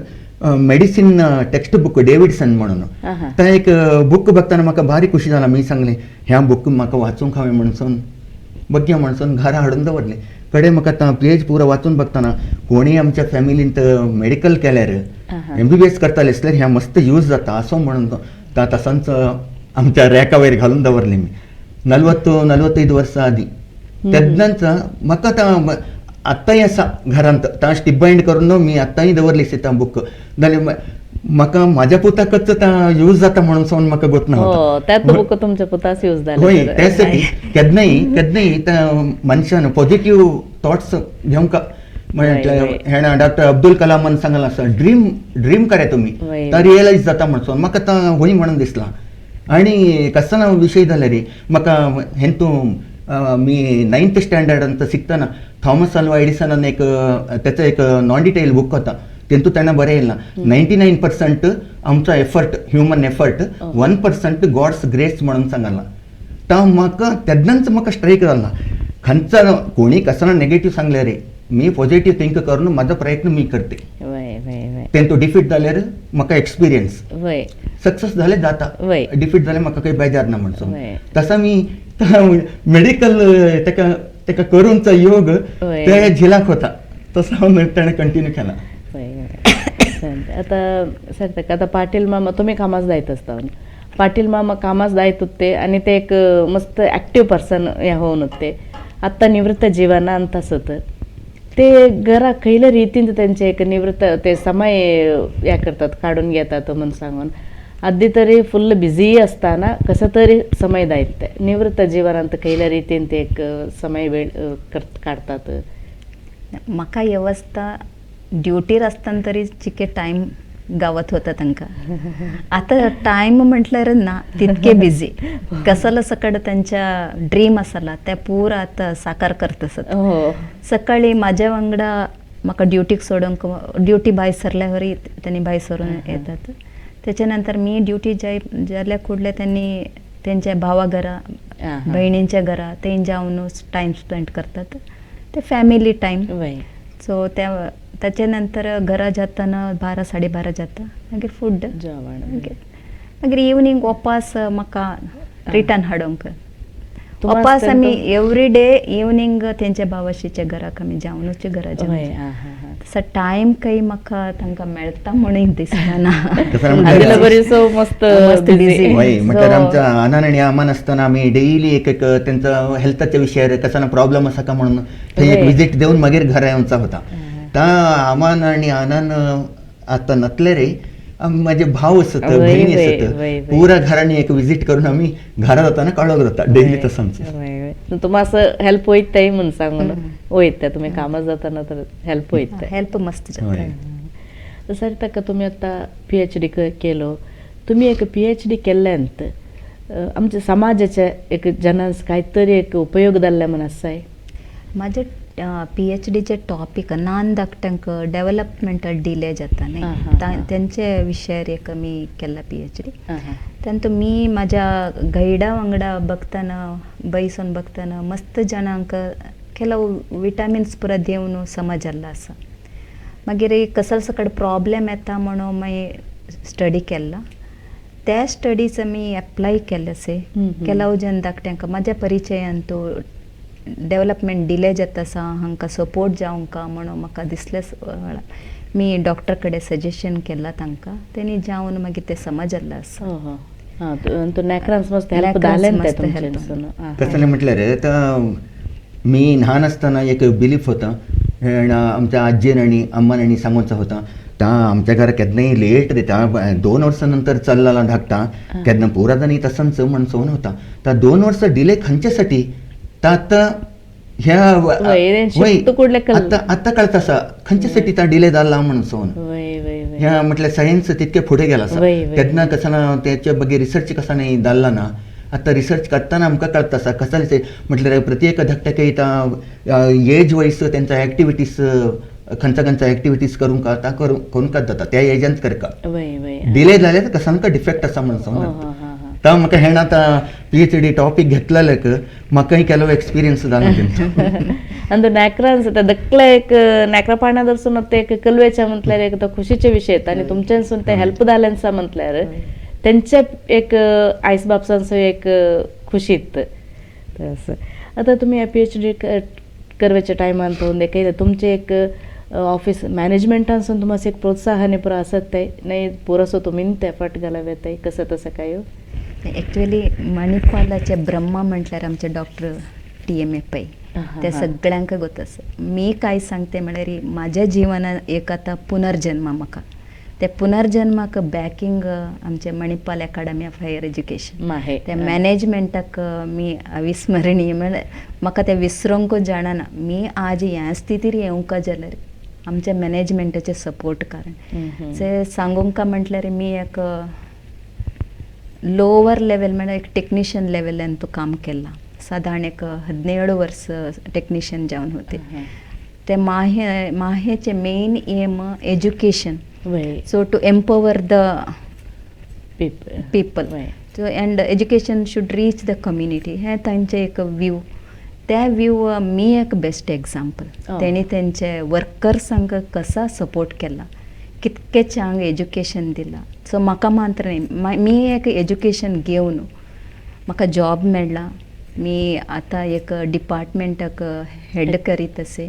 मेडिसीन टेक्स्ट बुक डेविडसन म्हणून ते एक बूक बघताना म्हाका भारी खुशी जाला. मी सांगलें ह्या बूक म्हाका वाचूंक हांवें म्हणसून बघया म्हणसून घरा हाडून दवरलें. कडे म्हाका आतां पेज पुरो वाचून बघताना कोणी आमच्या फॅमिलींत मेडिकल केल्यार MBBS करताले आसल्यार ह्या मस्त यूज जाता असो म्हणून तसांच आमच्या रॅका वयर घालून दवरले मी 40-45 वर्सां आदी. तेन्नाच म्हाका आतां आत्ताय आसा घरांत ता स्टिप बायंड करून मी आत्ताय दवरली ता बूक जाल्यार म्हाका म्हाज्या पुताकच ता यूज जाता म्हणून सोन म्हाका गोत ना. त्यात बुक तुमच्या पुतास यूज जालें. होय त्यासाठी केन्नाय केन्नाय त्या मनशान पॉझिटिव्ह थॉट्स घेवंक म्हटल्यार हेणा डॉक्टर अब्दुल कलामान सांगला आसा ड्रीम ड्रीम करे तुमी ता रियलायज जाता म्हणसोन म्हाका आतां होय म्हणून दिसला. आणि कसना विशय जाले रे म्हाका हेंतू मी 9th स्टँडर्डांत शिकतना थॉमस अल्वा एडिसनान एक त्याचा एक नॉन डिटेल बुक होता तेंतू त्यांना बरें येयला 99% आमचो effort human effort 1% God's grace म्हणून सांगला. ता म्हाका तेन्नाच म्हाका स्ट्रायक जाला खंयचा कोणी कसना नेगेटिव्ह सांगले रे मी पॉझिटिव्ह थिंक करून माझा प्रयत्न मी करते. तेंतू डिफीट जाल्यार म्हाका एक्सपिरियन्स सक्सेस जाले जाता डिफीट जाल्यार म्हाका काही बेजार ना म्हणसो. तसा मी मेडिकल तेका तेका करूनचा योग ते झिलाक होता तसं हांव ताणें कंटिन्यू केला. आता सर आता पाटील मामा तुम्ही कामास जायत असता. पाटील मामा कामास जायत होते आणि ते एक मस्त ॲक्टिव्ह पर्सन होऊन होते. आत्ता निवृत्त जीवनांत असत ते घरा खयल्या रीतीन त्यांचे एक निवृत्त ते समय या करतात काढून घेतात म्हणून सांगून आधी तरी फुल बिझी असताना कसं तरी समय दायत निवृत्त जीवनांत खयल्या रीतीन ते एक समय वेळ काढतात. म्हाका वेवस्था ड्युटीर आसतना तरी चिके टायम गावत होता तांकां. आतां टायम म्हटल्यार ना तितके बिझी कसलो सकड त्यांच्या ड्रीम आसला त्या पुरा आतां साकार करता आसत. सकाळी म्हाज्या वांगडा म्हाका ड्युटीक सोडूंक ड्युटी भायर सरल्या वरी त्यांनी भायर सरून येतात. त्याच्या नंतर मी ड्युटी जाय जाल्या कुडल्या त्यांनी त्यांच्या भावा घरा बहिणींच्या घरा ते जावन टायम स्पेंड करतात ते फॅमिली टायम. सो त्या त्याच्या नंतर घरा जाताना 12-12:30 जाता मागीर फूड जेवण मागीर इवनींग ओपास म्हाका रिटर्न हाडूंक ओपास आमी एवरी डे इवनींग तेंच्या भावाशीच्या घराक आमी जेवणूच घरा जेवण. तसो टायम काही म्हाका तांकां मेळटा म्हणून दिसना. मस्त बिझी म्हटल्यार आमच्या अनान आनी आमान आसतना आमी डेली एक एक तेंचा हेल्थाच्या विशयार कसो प्रॉब्लम आसा का म्हणून थंय एक विजीट देवन मागीर घरा येवचा होता. ता आमान आनी अनान आतां नतले रे माझे भाव असत बहिणी असत पुरा घरांनी एक विजीट करून आमी घरा जाताना कळोवंक जाता डेली तसं आमचं. तुम्हा असं हेल्प वयताय म्हणून सांगून वयता तुमी कामां जाताना तर हेल्प वयता हेल्प मस्त जाता. सर ताका तुमी आतां PhD केलो तुमी एक PhD केल्ल्यान आमच्या समाजाचे एक जनांस काय तरी एक उपयोग जाल्ले म्हण आसाय. म्हाजे PhDचे टॉपीक नान धाकट्यांक डेवलपमेंटल डिले जाता न्ही तेंचे विशयार एक मी केला PhD. तेंतू मी म्हाज्या गायडा वांगडा बघतना बैसून बघतना मस्त जाणांक ಕೆಲವು विटामिन्स पुरा दिवन समज जाल्लो आसा. मागीर कसल सकड प्रॉब्लेम येता म्हणून मागीर स्टडी केला त्या स्टडीज आमी एप्लाय केले असे ಕೆಲವು जन धाकट्यांक म्हाज्या परिचयान तो डेवलपमेंट डिले जाता आसा हांकां सपोर्ट जावंक म्हणून म्हाका दिसलें मी डॉक्टर कडेन सजेशन केलां तांकां तेणी जावन मागीर तें समज जाल्लें आसा. कसलें म्हटल्यार आतां मी ल्हान आसतना एक बिलीफ होता आमच्या आजयेन आनी अम्मान आनी सांगूचा होता ता आमच्या घरा केन्नाय लेट दिता 2 वर्सां नंतर चल्ला धाकटा केन्ना पुरा जाणी तसंच म्हणसोन होता. ता 2 वर्सां डिले खंयच्यासाठी आतां ह्या आतां कळता आसा खंयच्यासाठी ता डिले जाला म्हणसोन ह्या म्हटल्यार सायन्स तितके फुडें गेला आसा तेन्ना कसं ना त्याच्या बगैर रिसर्च कसा नाही जाल्ला ना. आतां रिसर्च करताना आमकां कळता आसा कसले म्हटल्यार प्रत्येक धाकट्याक आतां एज वायज तेंचा एक्टिविटीज खंयचा खंयचा एक्टिविटीज करूंक आतां करूंक जाता त्या एजांत करका. वय वय. डिले जाल्यार कसांका डिफेक्ट आसा म्हणून हो, समज. हो, हा, हा. तर म्हाका हेण आतां PhD topic घेतलेलेक म्हाकाय ಕೆಲವು एक्सपिरियन्स जाला तेंचो. अंदू नायकरांस त्या दकले एक नायकरा पाण्या दर्सून ते एक कलवेच्या म्हटल्यार एक तो खुशीचे विशय येता आनी तुमच्यानसून ते हेल्प जालेंसा म्हटल्यार तेंचे एक आयस बापसांचो एक खुशीत तसं. आतां तुमी PhD करवेच्या टायमान तो एक तुमचे एक ऑफिस मॅनेजमेंटानसून तुम्हाला एक प्रोत्साहन पुरो आसत ते नाही पुरोसो तुमी ते एफर्ट घालावे ते कसं तसं काय? ॲक्च्युली मणिपालाचे ब्रह्मा म्हटल्यार आमचे डॉक्टर TMA Pai. त्या सगळ्यांक गोत आसा. मी काय सांगते म्हळ्यार म्हाज्या जिवनात एक आतां पुनर्जन्म म्हाका त्या पुनर्जन्माक बॅकिंग आमचे Manipal academy of higher education माहे त्या मॅनेजमेंटाक मी अविस्मरणीय म्हळ्यार म्हाका तें विसरोंकूच जाणना. मी आज ह्या स्थितीर येवंक जाल्यार आमच्या मॅनेजमेंटाचे सपोर्ट कारण से सांगूंक म्हटल्यार मी एक लोवर लेवल म्हळ्यार एक टेक्निशियन लेवल तो काम केलां. सादारण एक 17 वर्स टेक्निशियन जावन होते. ते माहे माहेचे main aim education. So to empower the people so and education should reach the community हें तांचें एक व्यू. त्या व्यू मी एक बेस्ट एग्जाम्पल. तेणी तेंचे वर्कर्सांक कसा सपोर्ट केला, कितके चांग एज्युकेशन दिलां. सो म्हाका मात्र न्ही, मी एक एज्युकेशन घेवन म्हाका जॉब मेळ्ळा. मी आतां एक डिपार्टमेंटाक हेड करीत आसे.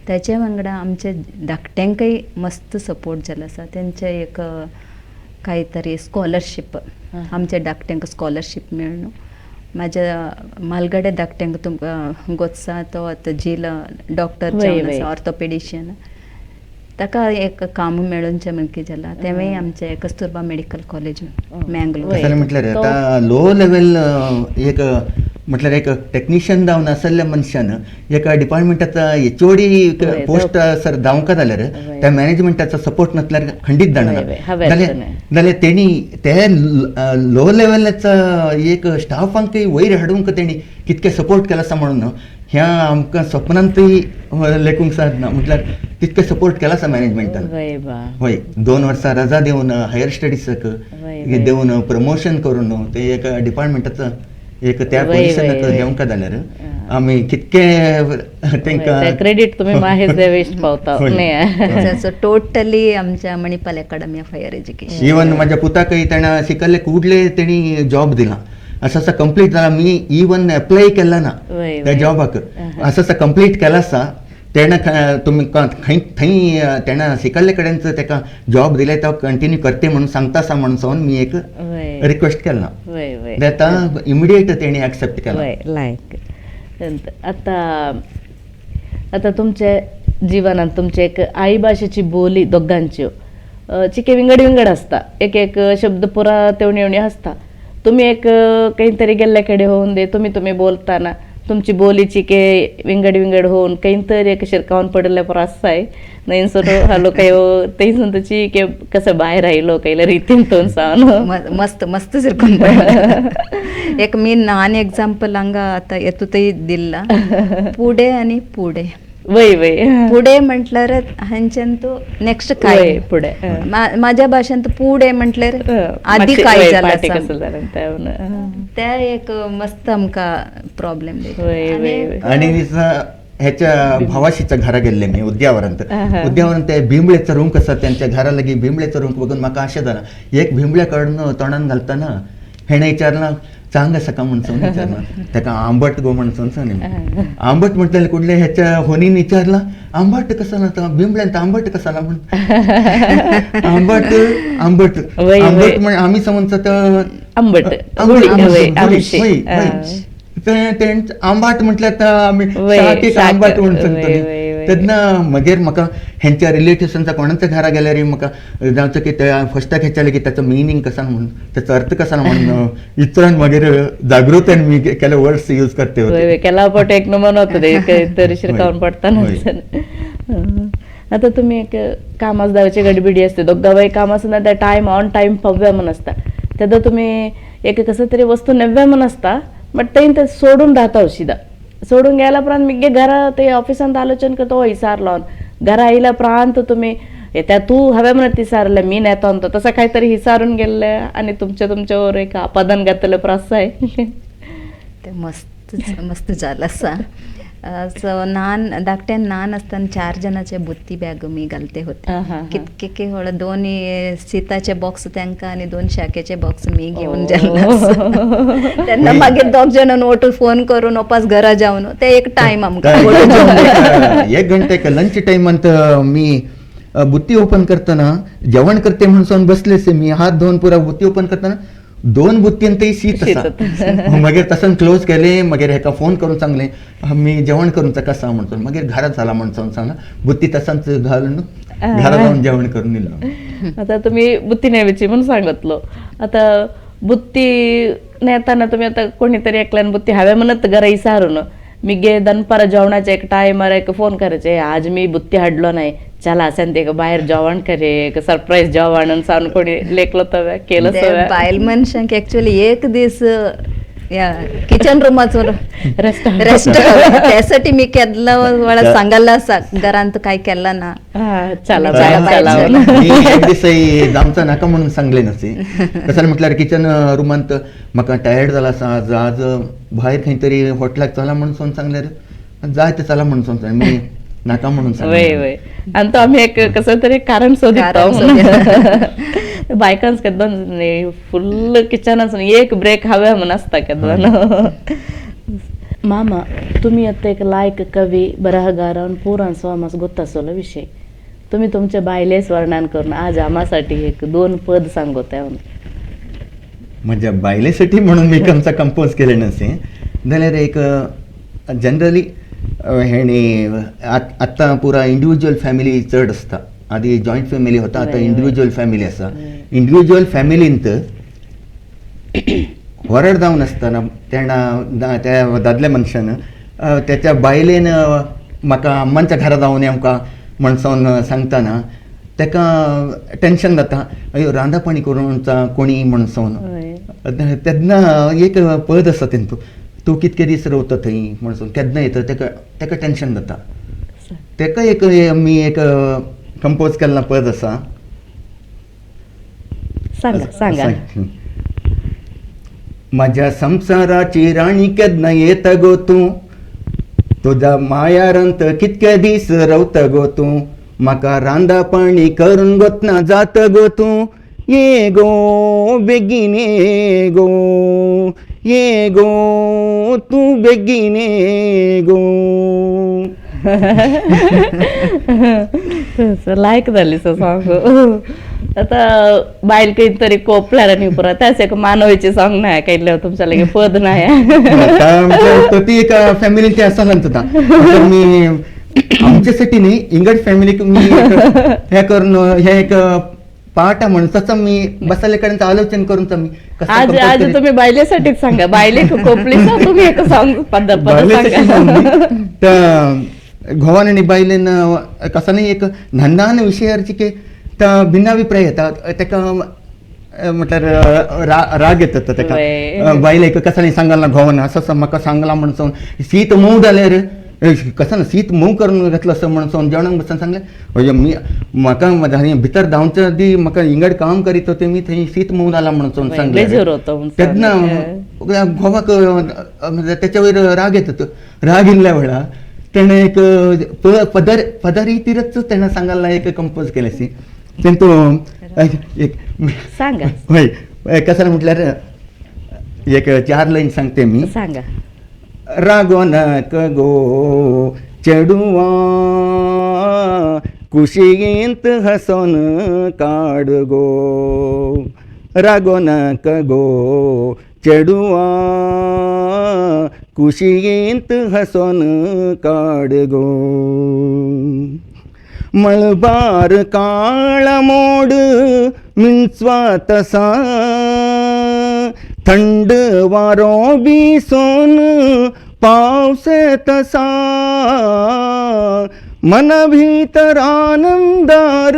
ताचे वांगडा आमच्या धाकट्यांकय मस्त सपोर्ट जालो आसा. तेंचे एक काय तरी स्कॉलरशीप, आमच्या धाकट्यांक स्कॉलरशीप मेळ्ळो. म्हाज्या म्हालगड्या धाकट्यांक तुमकां गोत्सा तो आतां झील डॉक्टर जावन आसा, ऑर्थोपेडिशियन. ताका एक काम मेळूनचें म्हणकी जाला. तेंवूय आमचें कस्तुरबा मेडिकल कॉलेज मँगलोर. तशें म्हटल्यार आतां लो लेवल एक म्हटल्यार एक टेक्निशियन जावन आसल्ल्या मनशान एका डिपार्टमेंटाचा HOD post sir जावंक जाल्यार त्या मॅनेजमेंटाचो सपोर्ट नासल्यार खंडीत जाणा. जाल्यार तेणी ते लो लेवलाचा एक स्टाफांकय वयर हाडूंक तेणी कितके सपोर्ट केला आसा म्हणून ह्या आमकां स्वप्नांतूय लेखूंक सादना. म्हटल्यार तितके सपोर्ट केला आसा मॅनेजमेंटान. हय, 2 वर्सां रजा दिवन हायर स्टडीसाक देवन प्रमोशन करून ते एका डिपार्टमेंटाचो एक त्या पोजिशनाक घेवंक जाल्यार आमी कितके तेंकां क्रेडीट तुमी माहेच वेस्ट पावता. टोटली आमच्या Manipal academy of higher education. Even म्हाज्या पुताकय तेणें शिकल्ले कुडले तेणी जॉब दिला. असं असं कंप्लीट जाला. मी इवन अप्लाय केला ना त्या जॉबाक. असं असं कंप्लीट केला आसा तेणें तुमी खंय थंय तेणें शिकल्ले कडेन तेका जॉब दिले तो कंटिन्यू करते म्हणून सांगता आसा म्हणून सावन मी एक रिक्वेस्ट केला. आतां इमिडिएट तेणी एक्सेप्ट केला. लायक आतां आतां तुमचे जिवनांत तुमचे एक आई भाशेची बोली दोगांच्यो चिके विंगड विंगड आसता. एक एक शब्द पुरा तेवणी येवणी आसता. तुमी एक खंय तरी गेल्ले कडेन होवन दे तुमी तुमी बोलताना तुमची बोली चिके विंगड विंगड होवन खंय तरी एक शिरकावन पडिल्ले पुरो आसताय न्हंयसून हलो काय थंयसून तुची के कसं भायर आयलो कैले रितीन तोन सावन मस्त मस्त शिरकून पडलें. एक मी नान एग्जाम्पल हांगा आतां येतूतय दिल्ला. पुडे आनी पुडे. वय वय पुडे म्हटल्यार हांच्यान तो नेक्स्ट काय पुडे म्हाज्या भाशेन पुडे म्हटल्यार आदी काय जाला त्या एक मस्त आमकां प्रॉब्लेम. आनी ह्याच्या भावाशीच्या घरा गेल्ले मी उद्यावरांत. उद्यावरांत ते भिंबळेचो रूंक आसा त्यांच्या घरा लागीं भिंबळेचो रूंक बघून म्हाका अशें जालां एक भिंबळे काडून तोंडान घालतना हेणें विचारलां चांग आसा का म्हणून विचारलां ताका आंबट गो म्हणून सांगलें. आंबट म्हटलें कुडले ह्याच्या होनीन विचारलां आंबट कसा ना बिंबळ्यान आंबट कसा ना म्हण आंबट आंबट आंबट म्हण आमी समजता आंबट आंबाट म्हटल्यार आमी आंबाट म्हणून सांगतली. तेन्ना मागीर म्हाका हेंच्या रिलेटिव्सांचा कोणाच्या घरा गेल्यार म्हाका जावचो की त्या फर्स्टाक हेच्या की त्याचो मिनींग कसा म्हणून त्याचो अर्थ कसा म्हणून विचारून मागीर जागृतायेन मी केले वर्ड्स यूज करते होते. केला पट एक नमन होतं ते तरी शिरकावन पडताना. आतां तुमी एक कामाक धांवची गडबिडी आसता दोगांय काम आसना त्या टायम ऑन टायम पावया म्हूण आसता तेन्ना तुमी एक कसं तरी वस्तू नेव्या म्हूण आसता बट तें ते सोडून राहता उशिदा सोडून गेल्या उपरांत मागीर घरा ते ऑफिसांत आलोचन करता हो इसार लावन घरा आयल्या प्रांत तुम्ही त्या तू हवे म्हणत विचारलं मी नेतो म्हणतो तसं काहीतरी हिसारून गेले आणि तुमच्या तुमच्यावर एक आपादन घातलं प्रास आहे. ते मस्त मस्त झालं असा. सो नान धाकट्यान नान आसतना 4 जणांचे बुत्ती बॅग मी घालते होते. कितके के व्हड 2 सीताचे बॉक्स तांकां आनी 2 शाकेचे बॉक्स मी घेवन गेले. तेन्ना मागीर 2 जाणां ओटू फोन करून ओपास घरा जावन ते एक टायम आमकां 1 घंटे लंच टायमांत मी बुत्ती ओपन करताना जेवण करते म्हणून बसलेसे मी हात धुवन पुरा बुत्ती ओपन करताना 2 बुत्तीन शीत आसा. मागीर तसन क्लोज केले, मागीर हेका फोन करून सांगले मी जेवण करून कसा म्हणतो, मागीर घरात झाला म्हणून सांगला बुत्ती तसांच घालून घरात जाऊन जेवण करून दिलं. आता तुम्ही बुत्ती न्यायची म्हणून सांगितलं. आता बुत्ती नेताना तुम्ही आता कोणीतरी एकल्यान बुत्ती हव्या म्हणत घरा इसारून मी गे दनपारा जेवणाचे एक टायमार एक फोन करायचे आज मी बुत्ती हाडलो नाही चला असेल ते बाहेर जेवण करे एक सरप्राईज जेवण सांगून कोणी लेखलं तर केलं. बायल मनशांक ऍक्च्युअली एक दीस किचन रुमाचो रेस्ट त्यासाठी मी केदला वेळा सांगायला असा घरांत काय केलं ना चला चला मी एक दीस आमचा नाका म्हणून सांगले नसे कशाला म्हटल्यार किचन रुमांत म्हाका टायर्ड जाला आसा आज आज भायर खंय तरी हॉटेलाक चला म्हणून सांगल्यार जाय ते चला म्हणून सांगले मी नाका म्हणून वय वय. आणि तो आम्ही एक कसं तरी कारण शोधितो बायकांच केदोन फुल किचन एक ब्रेक हव्या म्हणून आसता केदोन. मामा तुम्ही आता एक लायक कवी बरहगार आणि पुरांचो आमास गोत्तासोलो विषय तुम्ही तुमच्या बायलेच वर्णन करून आज आमासाठी एक 2 पद सांगोता. माझ्या बायलेसाठी म्हणून मी कमचा कंपोज केले नसे जाल्यार एक जनरली हेणे आतां पुरा इंडिविज्युअल फॅमिली चड आसता. आदी जॉयंट फॅमिली होता, आतां इंडिविज्युअल फॅमिली आसा. इंडिविज्युअल फॅमिलींत व्हरड जावन आसतना तेणा त्या दादल्या मनशान त्याच्या बायलेन म्हाका अम्मांच्या घरा जावन आमकां म्हणसोन सांगतना ताका टेंशन जाता अयो रांदापाणी करून कोणी म्हणसोन. तेन्ना एक पद आसा तेंतू तूं कितके दीस रावता थंय म्हणसोन केन्ना येता ताका ताका टेंशन जाता. ताका एक मी एक कंपोज केल्ला पद आसा. सांगा सांगा. माझ्या संसाराची राणी केन्ना येता गो तूं, तुज्या मायारांत कितके दीस रावता गो तूं, म्हाका रांदा पाणी करून गोतना जाता गो तूं, ये गो बेगीन ये गो, ये गो तूं बेगीन ये गो. लायक जाली सॉंग. आता बायल खंय तरी कोपल्यार आनी पुरा त्याच एक मानवीचे सॉंग नाही केल्ले तुमच्या लगे पद नाही. ती एक फॅमिली ते आसा सांगता मी आमच्यासाठी न्ही इंगड फॅमिलीक मी हे करून हे एक पाठ म्हणून मी बसले कडेन आलोचन करून मी आज आज तुम्ही बायलेसाठीच सांगा. बायले कोपली तुम्ही एक सॉंग पद सांगा. घोवान आनी बायलेन कसो न्ही एक ल्हान ल्हान विशयार की भिन्नाभिप्राय येता ताका म्हटल्यार राग येता ताका बायलेक कसो न्ही सांगला घोवान असं असं म्हाका सांगला म्हणून शीत मोव जाल्यार कसं ना शीत मोव करून घेतलं असं म्हणून जेवणाक बसून सांगलें हय मी म्हाका भितर धांवच्या आदी म्हाका इंगड काम करीत होते मी थंय शीत मोव जाला म्हणून सांगलें. तेन्ना घोवाक त्याच्या वयर राग येता. राग येयल्ल्या वेळार तेणें एक पदर पदरी तिरच तेणें सांगला एक कंपोज केलें सी तेंतू एक सांगा. हय कसं म्हटल्यार एक 4 लाईन सांगते मी. सांगा. रागो नाक गो चेडुआ कुशींत हसोन काड गो, रागो नाक गो चेडुआ कुशींत हसोन काड गो, मळबार काळा मोड मिंचवात आसा, थंड वारो बिसोन पावस येत आसा, मन भितर आनंदार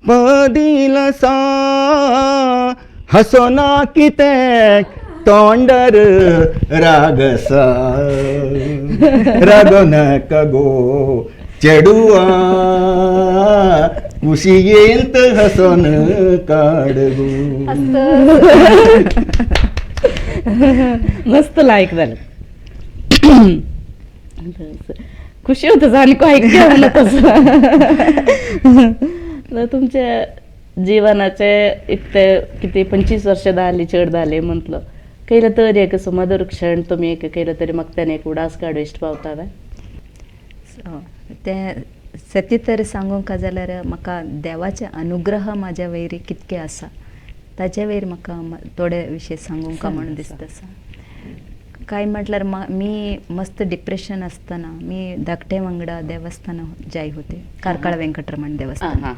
पदील आसा, हसोना कितें तोंडार राग आसा, रागो नाका गो चेडुआ कुशियेंत हसोन काड गो. मस्त लायक झालं. खुशी होत आणि काय तसं. तुमच्या जीवनाचे इतके किती 25 वर्ष झाली चड झाले म्हटलं केलं तरी एक सुमधुर क्षण तुम्ही एक केलं तरी मग त्याने एक उडास काडू इश्ट पावता. ते सत्य तर सांगूंक जाल्यार म्हाका देवाचे अनुग्रह म्हाज्या वयर कितके आसा ताजे वयर म्हाका थोडे विशय सांगूंक म्हणून दिसता आसा. काय म्हटल्यार मी मस्त डिप्रेशन आसतना मी धाकटे वांगडा देवस्थाना जाय होते, कार्कळ वेंकटरमण देवस्थान.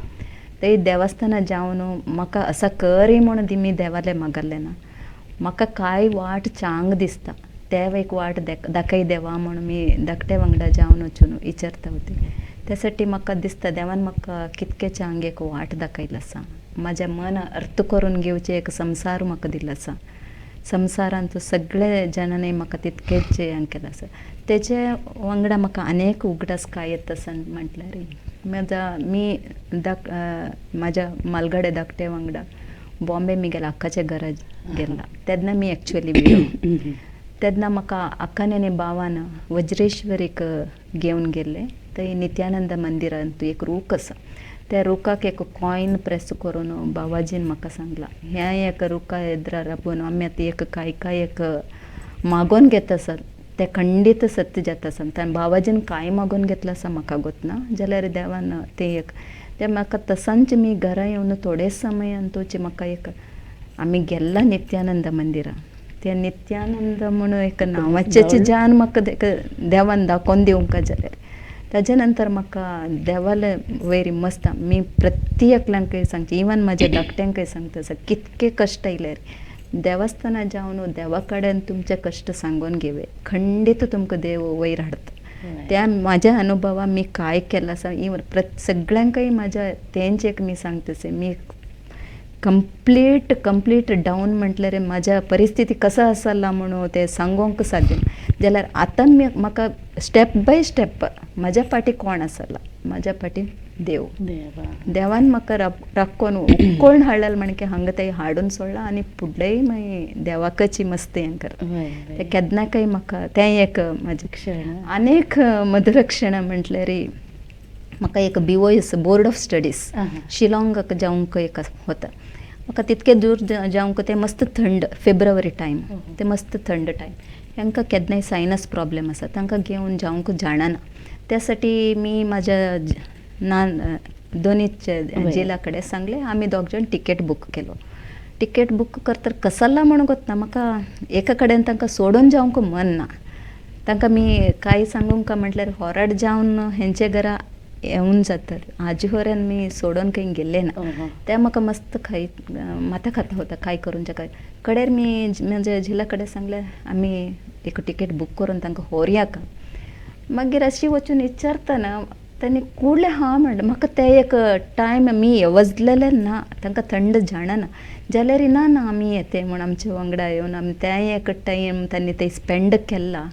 ते देवस्थाना जावन म्हाका असा करी म्हणून मी देवाले मागल्लें ना, म्हाका कांय वाट चांग दिसता ते एक वाट दाखय देवा म्हणून मी धाकटे वांगडा जावन वचून विचारता होते. त्यासाठी म्हाका दिसता देवान म्हाका कितके चांग एक वाट दाखयला आसा, म्हाज्या मन अर्थ करून घेवचें एक संवसार म्हाका दिलो आसा. संवसारांत सगळे जाणांनी म्हाका तितकेच हें केलां आसा. तेजे वांगडा म्हाका अनेक उगडास काय येता आसा म्हटल्यार म्हाजा मी म्हाज्या मालगाडे धाकटे वांगडा बॉम्बे मी गेला अक्काच्या घरा गेला तेन्ना मी एक्चुअली तेन्ना म्हाका अक्कान आनी भावान वज्रेश्वरीक घेवन गेल्ले. थंय नित्यानंद मंदिरांत एक रूख आसा, त्या रुखाक एक कॉयन प्रेस करून बाबाजीन म्हाका सांगलां ह्या एक रुखा एद्रार राबून आमी आतां एक काय काय एक मागोवन घेता आसा तें खंडीत सत्य जाता आसा. बाबाजीन कांय मागोवन घेतलां आसा म्हाका गोतना जाल्यार देवान तें एक तें म्हाका तसांच मी घरा येवन थोडे समयान तोच म्हाका एक आमी गेल्ला नित्यानंद मंदिरां तें नित्यानंद म्हणून एक नांवाचें जान म्हाका देवान दाखोवन दिवंक जाल्यार ताजे नंतर म्हाका देवाले वयर मस्त मी प्रत्येकल्यांकय सांगचे इवन म्हाज्या धाकट्यांकय सांगता आसा कितके कश्ट आयल्यार देवस्थाना जावन देवा कडेन तुमचे कश्ट सांगून घेवे खंडीत तुमकां देव वयर हाडटा. त्या म्हाज्या अनुभवा मी काय केलां आसा इवन सगळ्यांकय म्हाज्या तेंच एक मी सांगता आसा मी कंप्लीट कंप्लीट डावन म्हटल्यार म्हाज्या परिस्थिती कसो आसला म्हणून तें सांगोंक साध्य जाल्यार आतां म्हाका स्टेप बाय स्टेप म्हाज्या फाटी कोण आसला म्हाज्या फाटी देव देवान म्हाका राखोन उक्कोण हाडलें म्हणके हांगा तें हाडून सोडलां आनी फुडलेंय मागीर देवाकच मस्त हें कर तें केन्नाकय म्हाका तें एक म्हाजें क्षण अनेक मधुर क्षण म्हटल्यार म्हाका एक BOS board of studies शिलाँगाक जावंक एक होता म्हाका तितकें दूर जावंक तें मस्त थंड फेब्रुवारी टायम तें मस्त थंड टायम तांकां केन्नाय सायनस प्रॉब्लेम आसा तांकां घेवन जावंक जाणना त्यासाठी मी म्हाज्या नान दोनी झिला कडेन सांगलें आमी दोग जाण तिकेट बूक केलो. तिकेट बूक करतर कसला म्हणून गोतना म्हाका एका कडेन तांकां सोडून जावंक मन ना तांकां मी काय सांगूंक म्हटल्यार होराड जावन हेंचे घरा येवन जाता आजी होऱ्यान मी सोडून खंय गेल्ले ना ते म्हाका मस्त खाय माथा खाता होता काय करून काय कडेर मी म्हज्या झिला कडेन सांगलें आमी एक तिकेट बूक करून तांकां होरया का. मागीर अशी वचून विचारतना तांणी कुडलें हा म्हणलें म्हाका तें एक टायम मी येवजलेलें ना तांकां थंड जाणना जाल्यार ना ना आमी येते म्हूण आमचे वांगडा येवन आमी तें एक टायम तांणी ते स्पेंड केला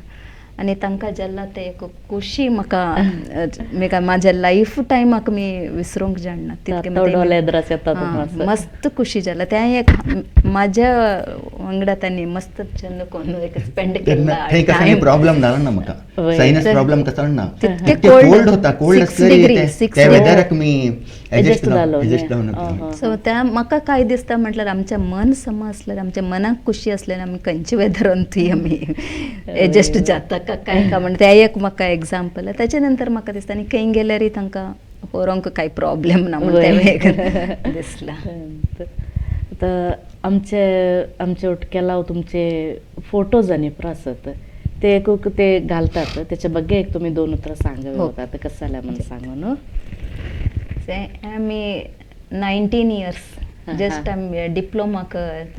आनी तांकां जेन्ना तें एक खुशी म्हाका म्हाज्या लायफ टायमाक मी विसरूंक जाणना तितकें मस्त खुशी जाला तें एक म्हाज्या वांगडा तांणी मस्त चंद कोण एक स्पेंड केला. प्रॉब्लेम जाला ना म्हाका सायनस प्रॉब्लेम कसो ना कोल्ड होता कोल्ड आसले त्या वेदराक मी एडजस्ट जालो. सो त्या म्हाका काय दिसता म्हटल्यार आमचें मन सम आसल्यार आमच्या मनाक खुशी आसल्यार आमी खंयच्या वेदरान थंय आमी एडजस्ट जाता काय का म्हण तें एक म्हाका एग्जाम्पल. ताच्या नंतर म्हाका दिसता आनी खंय गेल्यारय तांकां व्हरोंक कांय प्रॉब्लेम ना म्हण तें एक दिसलां. आतां आमचे आमचे उटकेलाव तुमचे फोटोज आनी आसत ते एक ते घालतात त्याच्या ಬಗ್ಗೆ एक तुमी दोन उतरां सांगावे होता आतां कसं जालें म्हणून सांगू न्हू. आमी 19 इयर्स जस्ट आमी डिप्लोमाक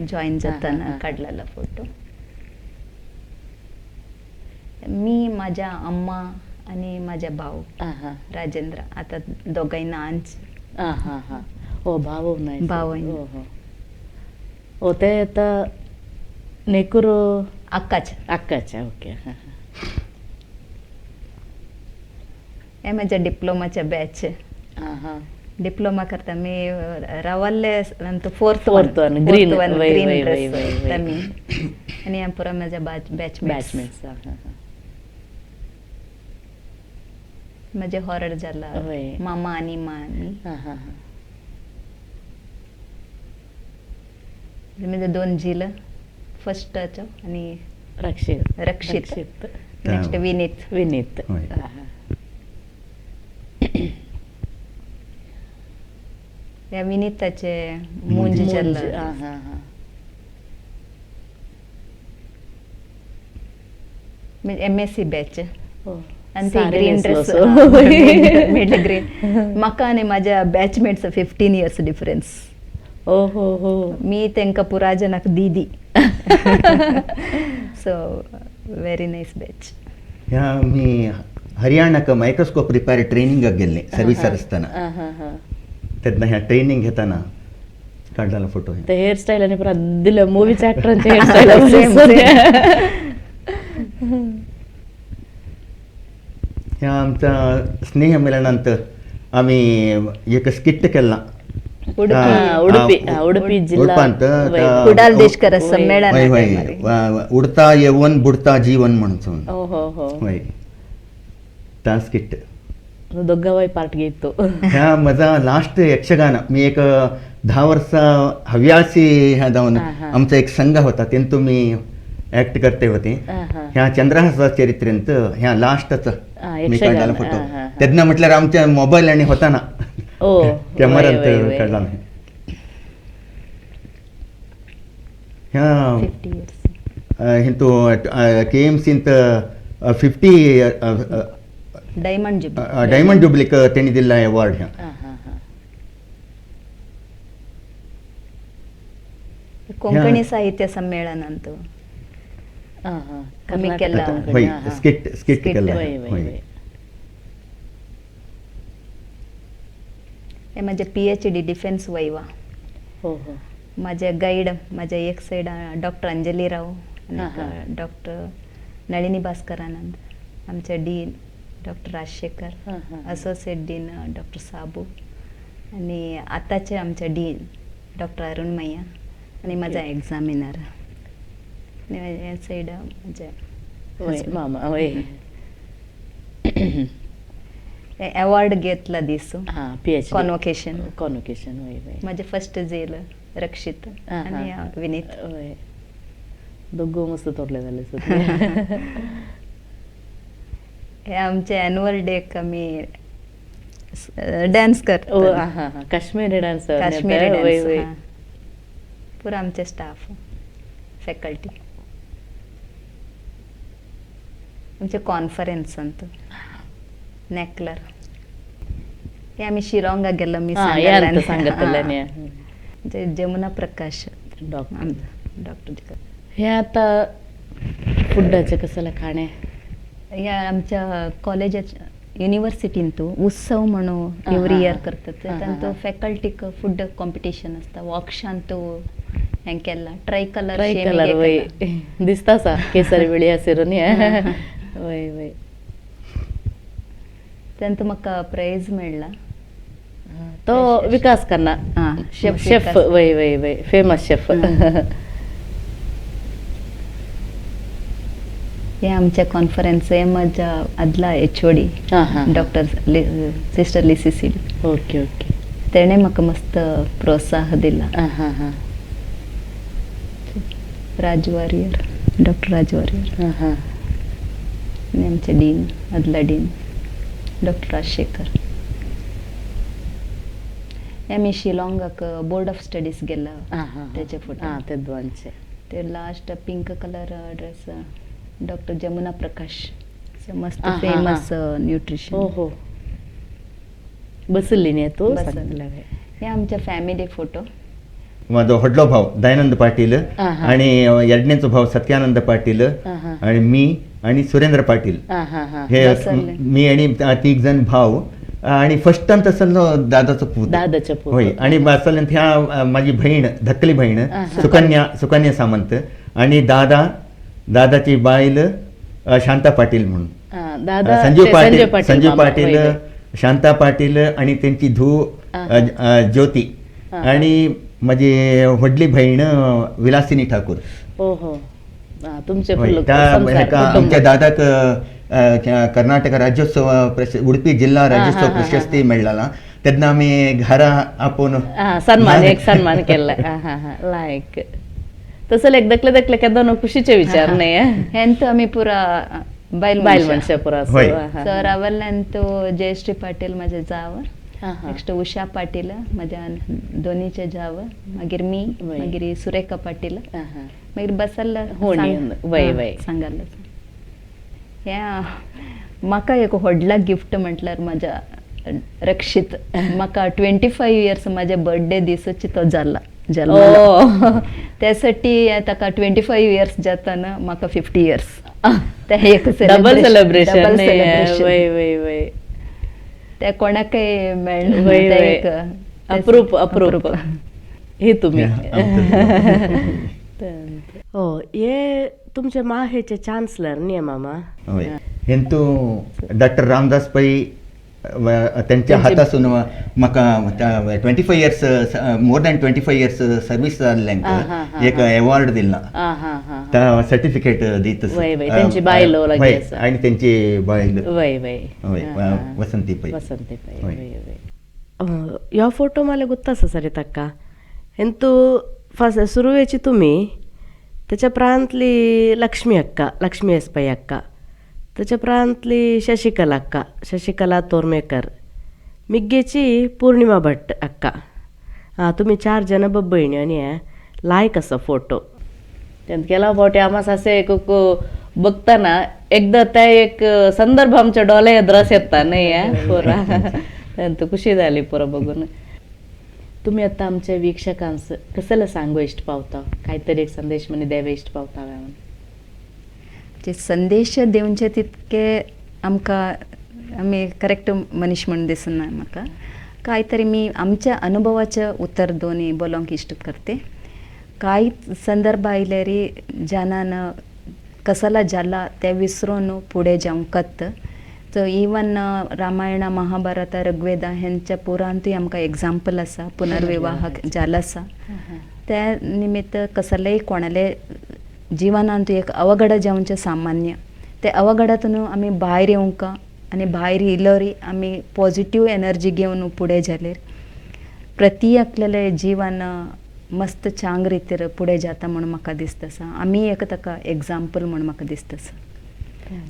जॉयन जातना काडलेलो फोटो. मी म्हाज्या अम्मा आनी म्हाज्या भाव राजेंद्र आतां दोगांय नांच. ओ भाव भाव ओ ते आतां नेकुरो अक्काचे अक्काचे ओके. हे म्हज्या डिप्लोमाच्या बॅच. डिप्लोमा करता मी रावल्ले fourth Fourth one, green. One वय, ग्रीन वय, ड्रेस वय, वय, वय. मी आणि पुरा माझ्या बॅचमेट्स. बॅचमेट्स. माझे हॉरर जाला वय. मामा आणि मामी. हां हां हां. म्हणजे दोन झिल, फर्स्टाचो आणि रक्षित. रक्षित. नेक्स्ट विनीत. विनीत. हय. ह्या विनीताचे मुंज मुंज. जाला. हां हां हां. MSc batch. हो. आणि ते सारे ग्रीन नेसलो ड्रेस असो. Medley green. म्हाका आनी माझ्या बॅचमेट्स 15 इयर्स डिफरन्स. ओ हो हो. मी तेंका पुराजनाक दीदी. So very nice batch. ह्या मी हरियाणाक मायक्रोस्कोप रिपेअर ट्रेनिंगाक गेल्ले सर्विसार आसतना. हां हां हां. तेन्ना ह्या ट्रेनिंग घेतना काडलेलो फोटो. ते हेअर स्टाईल आणि पुरा दिलं मूवीच्या ऍक्टरांचे हेअर स्टाईल. Same, ह्या आमच्या स्नेह मिलनांत आमी एक स्किट केल्ला. उडुपी. उडुपी. हा, उडुपी जिल्हा. उडपांत. वय. कुडाल देशकर वय. संमेलन. वय वय, उडता येवन बुडता जीवन म्हणून. हो हो हो. वय, ता स्किट. दोघावाय पार्ट घेतो. ह्या माझा लास्ट यक्षगान. मी एक 10 वर्षा हव्यासी ह्या जाऊन हा, हा. आमचा एक संघ होता, तेंतू मी ऍक्ट करते होते. हा, हा. ह्या चंद्रहास चरित्रेंत ह्या लास्टच हा, मी यक्षगान. काढला फोटो. हा, हा, हा. तेन्ना म्हटल्यार आमच्या मोबायल आनी होता ना, ओ कॅमेरांत वय, वय, वय. काडला. ह्या 50 इयर्स. हिंतू के एम सींत 50 डायमंड जुबली. डायमंड जुबलीक तेणी दिल्ला अवॉर्ड ह्या. हा, हा, हा. कोंकणी साहित्य संमेलन अंत. हा, हा. आम्ही कर्नाटक केला. कोंकणी, होय. हा, हा. स्किट स्किट स्किट, केला. वय, वय, होय. वय. हे माझे पीएचडी डिफेन्स वैवा. हो हो. माझे गाईड, माझ्या एक साईड डॉक्टर अंजली राव हा, हा. आणि डॉक्टर नळिनी भास्कर आनंद, आमचे डीन डॉक्टर राजशेखर, हा, हा. असोसिएट डीन डॉक्टर साबू आणि आताचे आमचे डीन डॉक्टर अरुण मैया आणि माझा एक्झामिनर आणि माझ्या साईड माझे वय, husband. मामा वय. अवॉर्ड घेतला दिसू. हा, पीएचडी. कॉन्वोकेशन. कॉन्वोकेशन, वय वय. माझे फर्स्ट झेल रक्षित हा, हा. आणि विनीत. वय, दोघं मस्त तोरले झाले. हे आमचे अॅन्युअल डे आम्ही डान्स करतो. हा हा हा, काश्मीरी डान्स. काश्मीरी वय डान्स. वय. हा. पुरा आमचे स्टाफ, फॅकल्टी, आमचे कॉन्फरन्स अंत नॅकलर. हे आम्ही शिलाँगा गेलो मी. हा, या सांगतलं. म्हणजे जमुना प्रकाश. डॉक्टर. डॉक्टर. हे आता फुडाचे कसला खाणे? या आमच्या कॉलेजाच्या युनिव्हर्सिटींतू उत्सव म्हणून हा, एव्हरी हा, इयर हा. करतात. हा, हा, तांतू हा. फॅकल्टीक फूड कॉम्पिटिशन असता. वॉक्षांतू हें केला ट्राय कलर. ट्राय कलर, वय, दिसता सा केसरी बिळी हसिरू न्ही. वय वय. तांतू म्हाका प्रायज मेळ्ळा. तो विकास खन्ना. हा, शेफ. शेफ. विकास. वय वय वय, फेमस शेफ. हे आमच्या कॉन्फरन्स. हे म्हज्या आदला एचओडी हा हा डॉक्टर सिस्टर लिसी सिडी. Okay okay. तेणे म्हाका मस्त प्रोत्साह दिला. हा हा हा. राज वॉरियर, डॉक्टर राज वॉरियर. हा हा. आणि आमचे डीन, आदला डीन डॉक्टर राजशेखर. हे आमी शिलाँगाक बोर्ड ऑफ स्टडीज गेला. हा हा. त्याचे फोटो. हा, ते दोनचे. ते last pink colour dress doctor Jamuna Prakash, मस्त हा, हा, हा. Famous nutrition. हो हो, बसली न्ही तू. बसली. सांगतलं. हे आमच्या फॅमिली फोटो. माझो व्हडलो भाव दयानंद पाटील हा, हा. आणि एडण्याचो भाव सत्यानंद पाटील हा, हा. आणि मी आणि सुरेंद्र पाटील. हा हा हा. हे बसवले. मी आणि तीग जण भाव आणि फर्स्टान तसलो दादाचो पूत. दादाचो पूत. होय, आणि बसल्यान ह्या माझी बहीण, धाकली बहीण हा, हा. सुकन्या, सुकन्या सामंत आणि दादा, दादाची बायल शांता पाटील म्हणून. हा. दादा संजीव ते पाटील, पाटील संजीव मामा, पाटील, वय, वय. शांता पाटील आणि त्यांची धूव ज्योती आणि माझी व्हडली बहीण विलासिनी ठाकूर. हो हो, तुमचे होय, फुल त्या संसार, हेका कुटुंब. आमच्या दादाक कर्नाटक राज्योत्सव उडपी जिल्हा राज्योत्सव प्रशस्ती मेळ्ळा तेन्ना आमी घरा आपोवन सन्मान, एक सन्मान केला. हा हा, लायक तसं एक दखले दखले केदो खुशीचे विचार नाही. हेंत आमी पुरा बायल बायल मनशा पुरा. होय. सर आवल्ल्यांतू जयश्री पाटील माझे जाव, नेक्स्ट उषा पाटील माझ्या दोनीचे जाव, मागीर मी, मागीर सुरेखा पाटील, मागीर बसल्ल होणी, वय, वय. सांगाल. हें म्हाका एक व्हडला गिफ्ट म्हटल्यार म्हाज्या रक्षीत म्हाका 25 इयर्स माझ्या बर्थडे दिसूच तो जाला जल्मलो. त्यासाठी ताका 25 इयर्स जाताना म्हाका 50 इयर्स, ते एक डबल सेलिब्रेशन. Double celebration. वय वय वय. ते कोणाकय मेळना. वय, ते वय. एक अप्रूप, अप्रूप. हे तुम्ही. हो, हे तुमचे माहेचे चान्सलर न्ही मामा? होय, हेंतू डॉक्टर रामदास पै त्यांच्या हातासून म्हाका 25 years, more than 25 years service जाल्ल्यांक एक अवॉर्ड दिला, हा हा हा त्या सर्टिफिकेट दित. वय, वय. त्यांची बायल लागीं आसा. आणि त्यांची बायल. वय वय. वय, वसंती पै. वसंती पै. वय. वय वय. ह्यो फोटो मला गुत्त आसा सरितक्का. हेंतू फस्ट सुरवेची तुमी, त्याच्या प्रांतली लक्ष्मी अक्का, लक्ष्मी एस पै अक्का, त्याच्या प्रांतली शशिकला अक्का, शशिकला तोरमेकर, मिग्गेची पौर्णिमा भट अक्का. हां, तुम्ही 4 जण बहिणी आनी लायक आसा फोटो. तेन्ना केला फावटी आमा सासे एक बघताना एकदा त्या एक संदर्भ आमच्या डोळे एद्रास येता न्ही पुरा, तेन्ना खुशी जाली पुरा बघून. तुम्ही आता आमच्या वीक्षकांस कसलं सांगू इष्ट पावता, काहीतरी एक संदेश म्हणे द्यावे इष्ट पावता म्हणून? जे संदेश दिवचे तितके आमकां आमी करेक्ट मनीस म्हूण दिसना म्हाका. काय तरी मी आमच्या अनुभवाचे उतर दोनी बोलोंक इश्ट करते. कांय संदर्भ आयल्यार जनान कसला जाला ते विसरून फुडें जावंकत. सो इवन रामायण, महाभारत, ऋग्वेदा हेंच्या पुरांतूय आमकां एग्जाम्पल आसा, पुनर्विवाह जाला आसा. त्या निमित्त कसलेय कोणाले जिवनांत एक अवघड जावचें सामान्य, ते अवघडातून आमी भायर येवंक आनी भायर येयलोरी आमी पॉजिटीव एनर्जी घेवन फुडें जाल्यार प्रती एकल्यालें जिवन मस्त चांग रितीर फुडें जाता म्हूण म्हाका दिसता आसा. आमी एक ताका एग्जाम्पल म्हूण म्हाका दिसता आसा.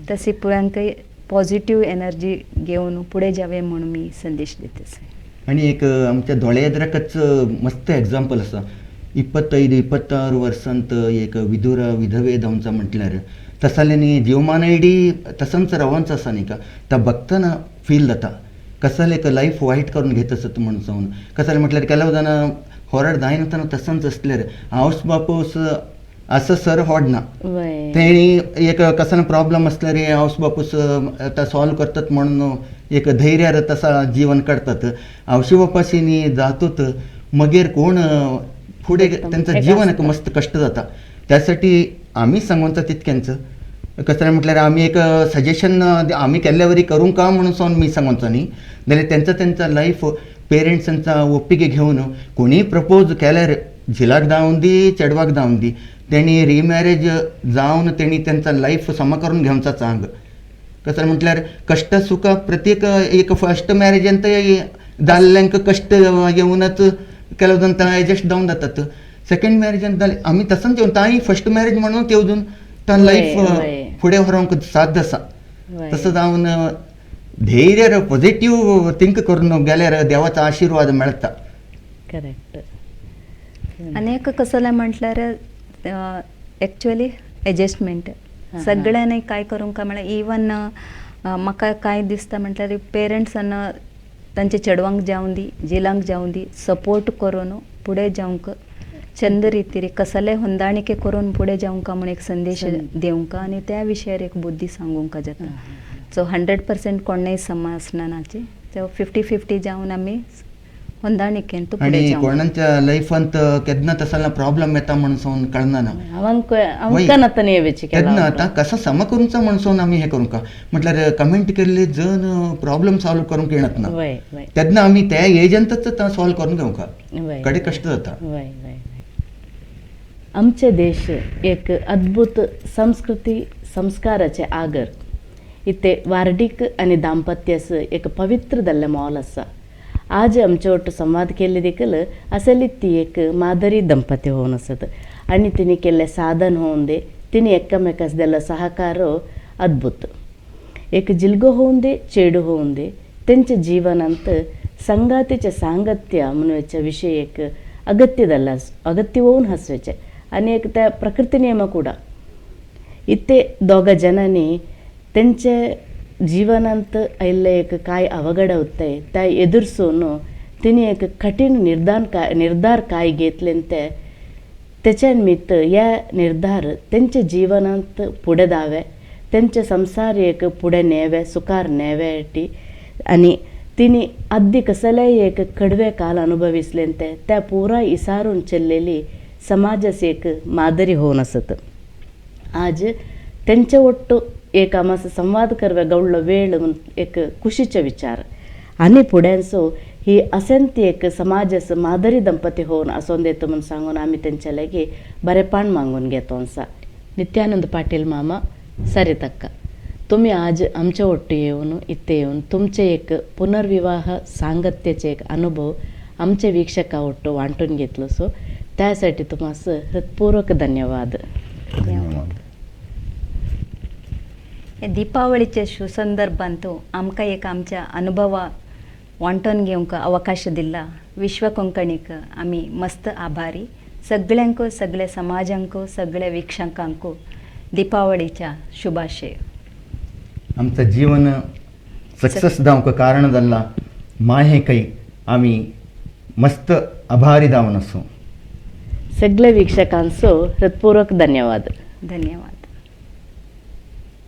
तशी पुरांकय पॉजिटीव एनर्जी घेवन फुडें जावे म्हूण मी संदेश दिता आसा. आणि एक आमच्या दोळे एद्राकच मस्त एग्जाम्पल आसा. 25 26 वर्सांत एक विधुर विधवे जावचा म्हटल्यार तसल्यांनी जीवमान इडी तसंच रावंच आसा न्ही का, ता बघताना फील जाता कसले एक लायफ वायट करून घेत आसत म्हूण जावन. कसले म्हटल्यार ಕೆಲವು ಜನ ಹೊರಡ್ जायनातना तसंच आसल्यार हावस बापूस असं सर होडना, तेणी एक कसलो प्रॉब्लम आसल्यार हावस बापूस आतां सॉल्व करतात म्हणून एक धैर्यार तसा जीवन काडतात. आवशी बापाशीनी जातूत मगीर कोण फुडें त्यांचं जीवन एक मस्त कश्ट जाता. त्यासाठी आमी सांगोनचा तितक्यांच कसं म्हटल्यार आमी एक सजेशन आमी केल्ल्या वरी करूंक का म्हणून सावन मी सांगोनचो न्ही, जाल्यार त्यांचा त्यांचा लायफ पेरेंट्सांचा ओपिगे घेवन कोणीय प्रपोज केल्यार झिलाक जावन दी चेडवाक जावन दी तेणी रिमॅरेज जावन तेणी त्यांचा लायफ समा करून घेवचा चांग. कसं म्हटल्यार कश्ट सुख प्रत्येक एक फर्स्ट मॅरेजान जाल्ल्यांक कश्ट येवनच ಕೆಲವು जण एडजस्ट जावन जातात. सेकंड मॅरेजान जालें आमी तसंच येवन तांय फर्स्ट मॅरेज म्हणून येवजून तां लायफ फुडें व्हरूंक साध्य आसा. तसं जावन धैर्य पॉझिटिव्ह थिंक करून गेल्यार देवाचो आशिर्वाद मेळटा. करेक्ट. आनी एक कसलें म्हटल्यार एक्चुअली एडजस्टमेंट सगळ्यांनी काय करूंक काय म्हळ्यार इवन म्हाका कांय दिसता म्हटल्यार पेरंट्सान तांचे चेडवांक जावं दी झिलांक जावं दी सपोर्ट करून फुडें जावंक चंद रितीर कसले ಹೊಂದಾಣಿಕೆ करून फुडें जावंक म्हूण एक संदेश दिवंक आनी त्या विशयार एक बुद्धी सांगूंक जाता. सो 100% कोणय समा आसना नाचे, सो 50-50 जावन आमी ಹೊಂದಾಣಿಕೆ ಅಂತೂ आणि फुडें जावंक. कोणाच्या लायफांत केन्ना तसला प्रॉब्लेम येता म्हणून कळना ना. अवंकनतने वेची तेन्ना आतां कसा सम करूंचा म्हणून आमी हें करूंक म्हटल्यार कमेंट केल्ले जण प्रॉब्लेम सॉल्व करूंक येणत ना. वय वय. तेन्ना आमी त्या एजंतच सॉल्व करून घेवंक वय कडे कश्ट जाता. वय वय. आमचे देश एक अद्भुत संस्कृती संस्काराचे आगर. इथे वार्डीक आनी दाम्पत्यास एक पवित्र जाल्लें मोल आसा. आज आमचे ಒಟ್ಟು संवाद केल्ले देखील असली ती एक मादरी दंपती होवन आसत आनी तिणी केल्लें साधन होवन दे, तिणी एकामेकास दिल्लो सहकार अद्भुत. एक जिल्गो होवन दे, चेडू होवन दे, तेंच्या जीवनांत संगातीचें सांगत्य म्हणून विशय एक अगत्य जाल्लें अगत्य होवन आसचें आनी एक त्या प्रकृती नियम ಕೂಡ. इत्ते दोगा जनांनी तेंचे जीवनांत आयिल्ले एक कांय अवघड उत्ताय त्या एदुरसून तिणी एक कठीण निर्धार काय घेतले ते तेच्या निमित्त ह्या निर्धार तेंच्या जीवनांत फुडें दावे, तेंचे संसार एक फुडें नेवे, सुखार नेवे आनी तिणी आद्दी कसलेय एक कडवे काल अनुभविसले ते त्या पुराय इसारून चल्लेली समाजास एक मादरी होवन आसत. आज तेंचे ಒಟ್ಟು एक आमास संवाद करवे गवळ्ळो वेळ म्हूण एक खुशीचे विचार आनी फुड्यांचो ही असेंत एक समाजास मादरी दंपती होवन आसोन देता म्हूण सांगून आमी तेंच्या लागीं बरेपण मागून घेतो आसा. नित्यानंद पाटील मामा, सरितक्का, तुमी आज आमच्या ಒಟ್ಟು येवन इथे येवन तुमचे एक पुनर्विवाह सांगत्याचे एक अनुभव आमच्या वीक्षका ಒಟ್ಟು वांटून घेतलो सो त्यासाठी तुम्हास हृत्पूर्वक धन्यवाद. धन्यवाद. दीपावळीच्या सुसंदर्भांत आमकां एक आमच्या अनुभव वांटून घेवंक अवकाश दिला विश्व कोंकणीक आमी मस्त आभारी. सगळ्यांक, सगळ्या समाजांक, सगळ्या वीक्षकांक दीपावळीच्या शुभाशय. आमचं जीवन सक्सेस जावंक कारण जाल्ला माहे काही आमी मस्त आभारी जावन आसूं. सगळे वीक्षकांचो हृत्पूर्वक धन्यवाद. धन्यवाद.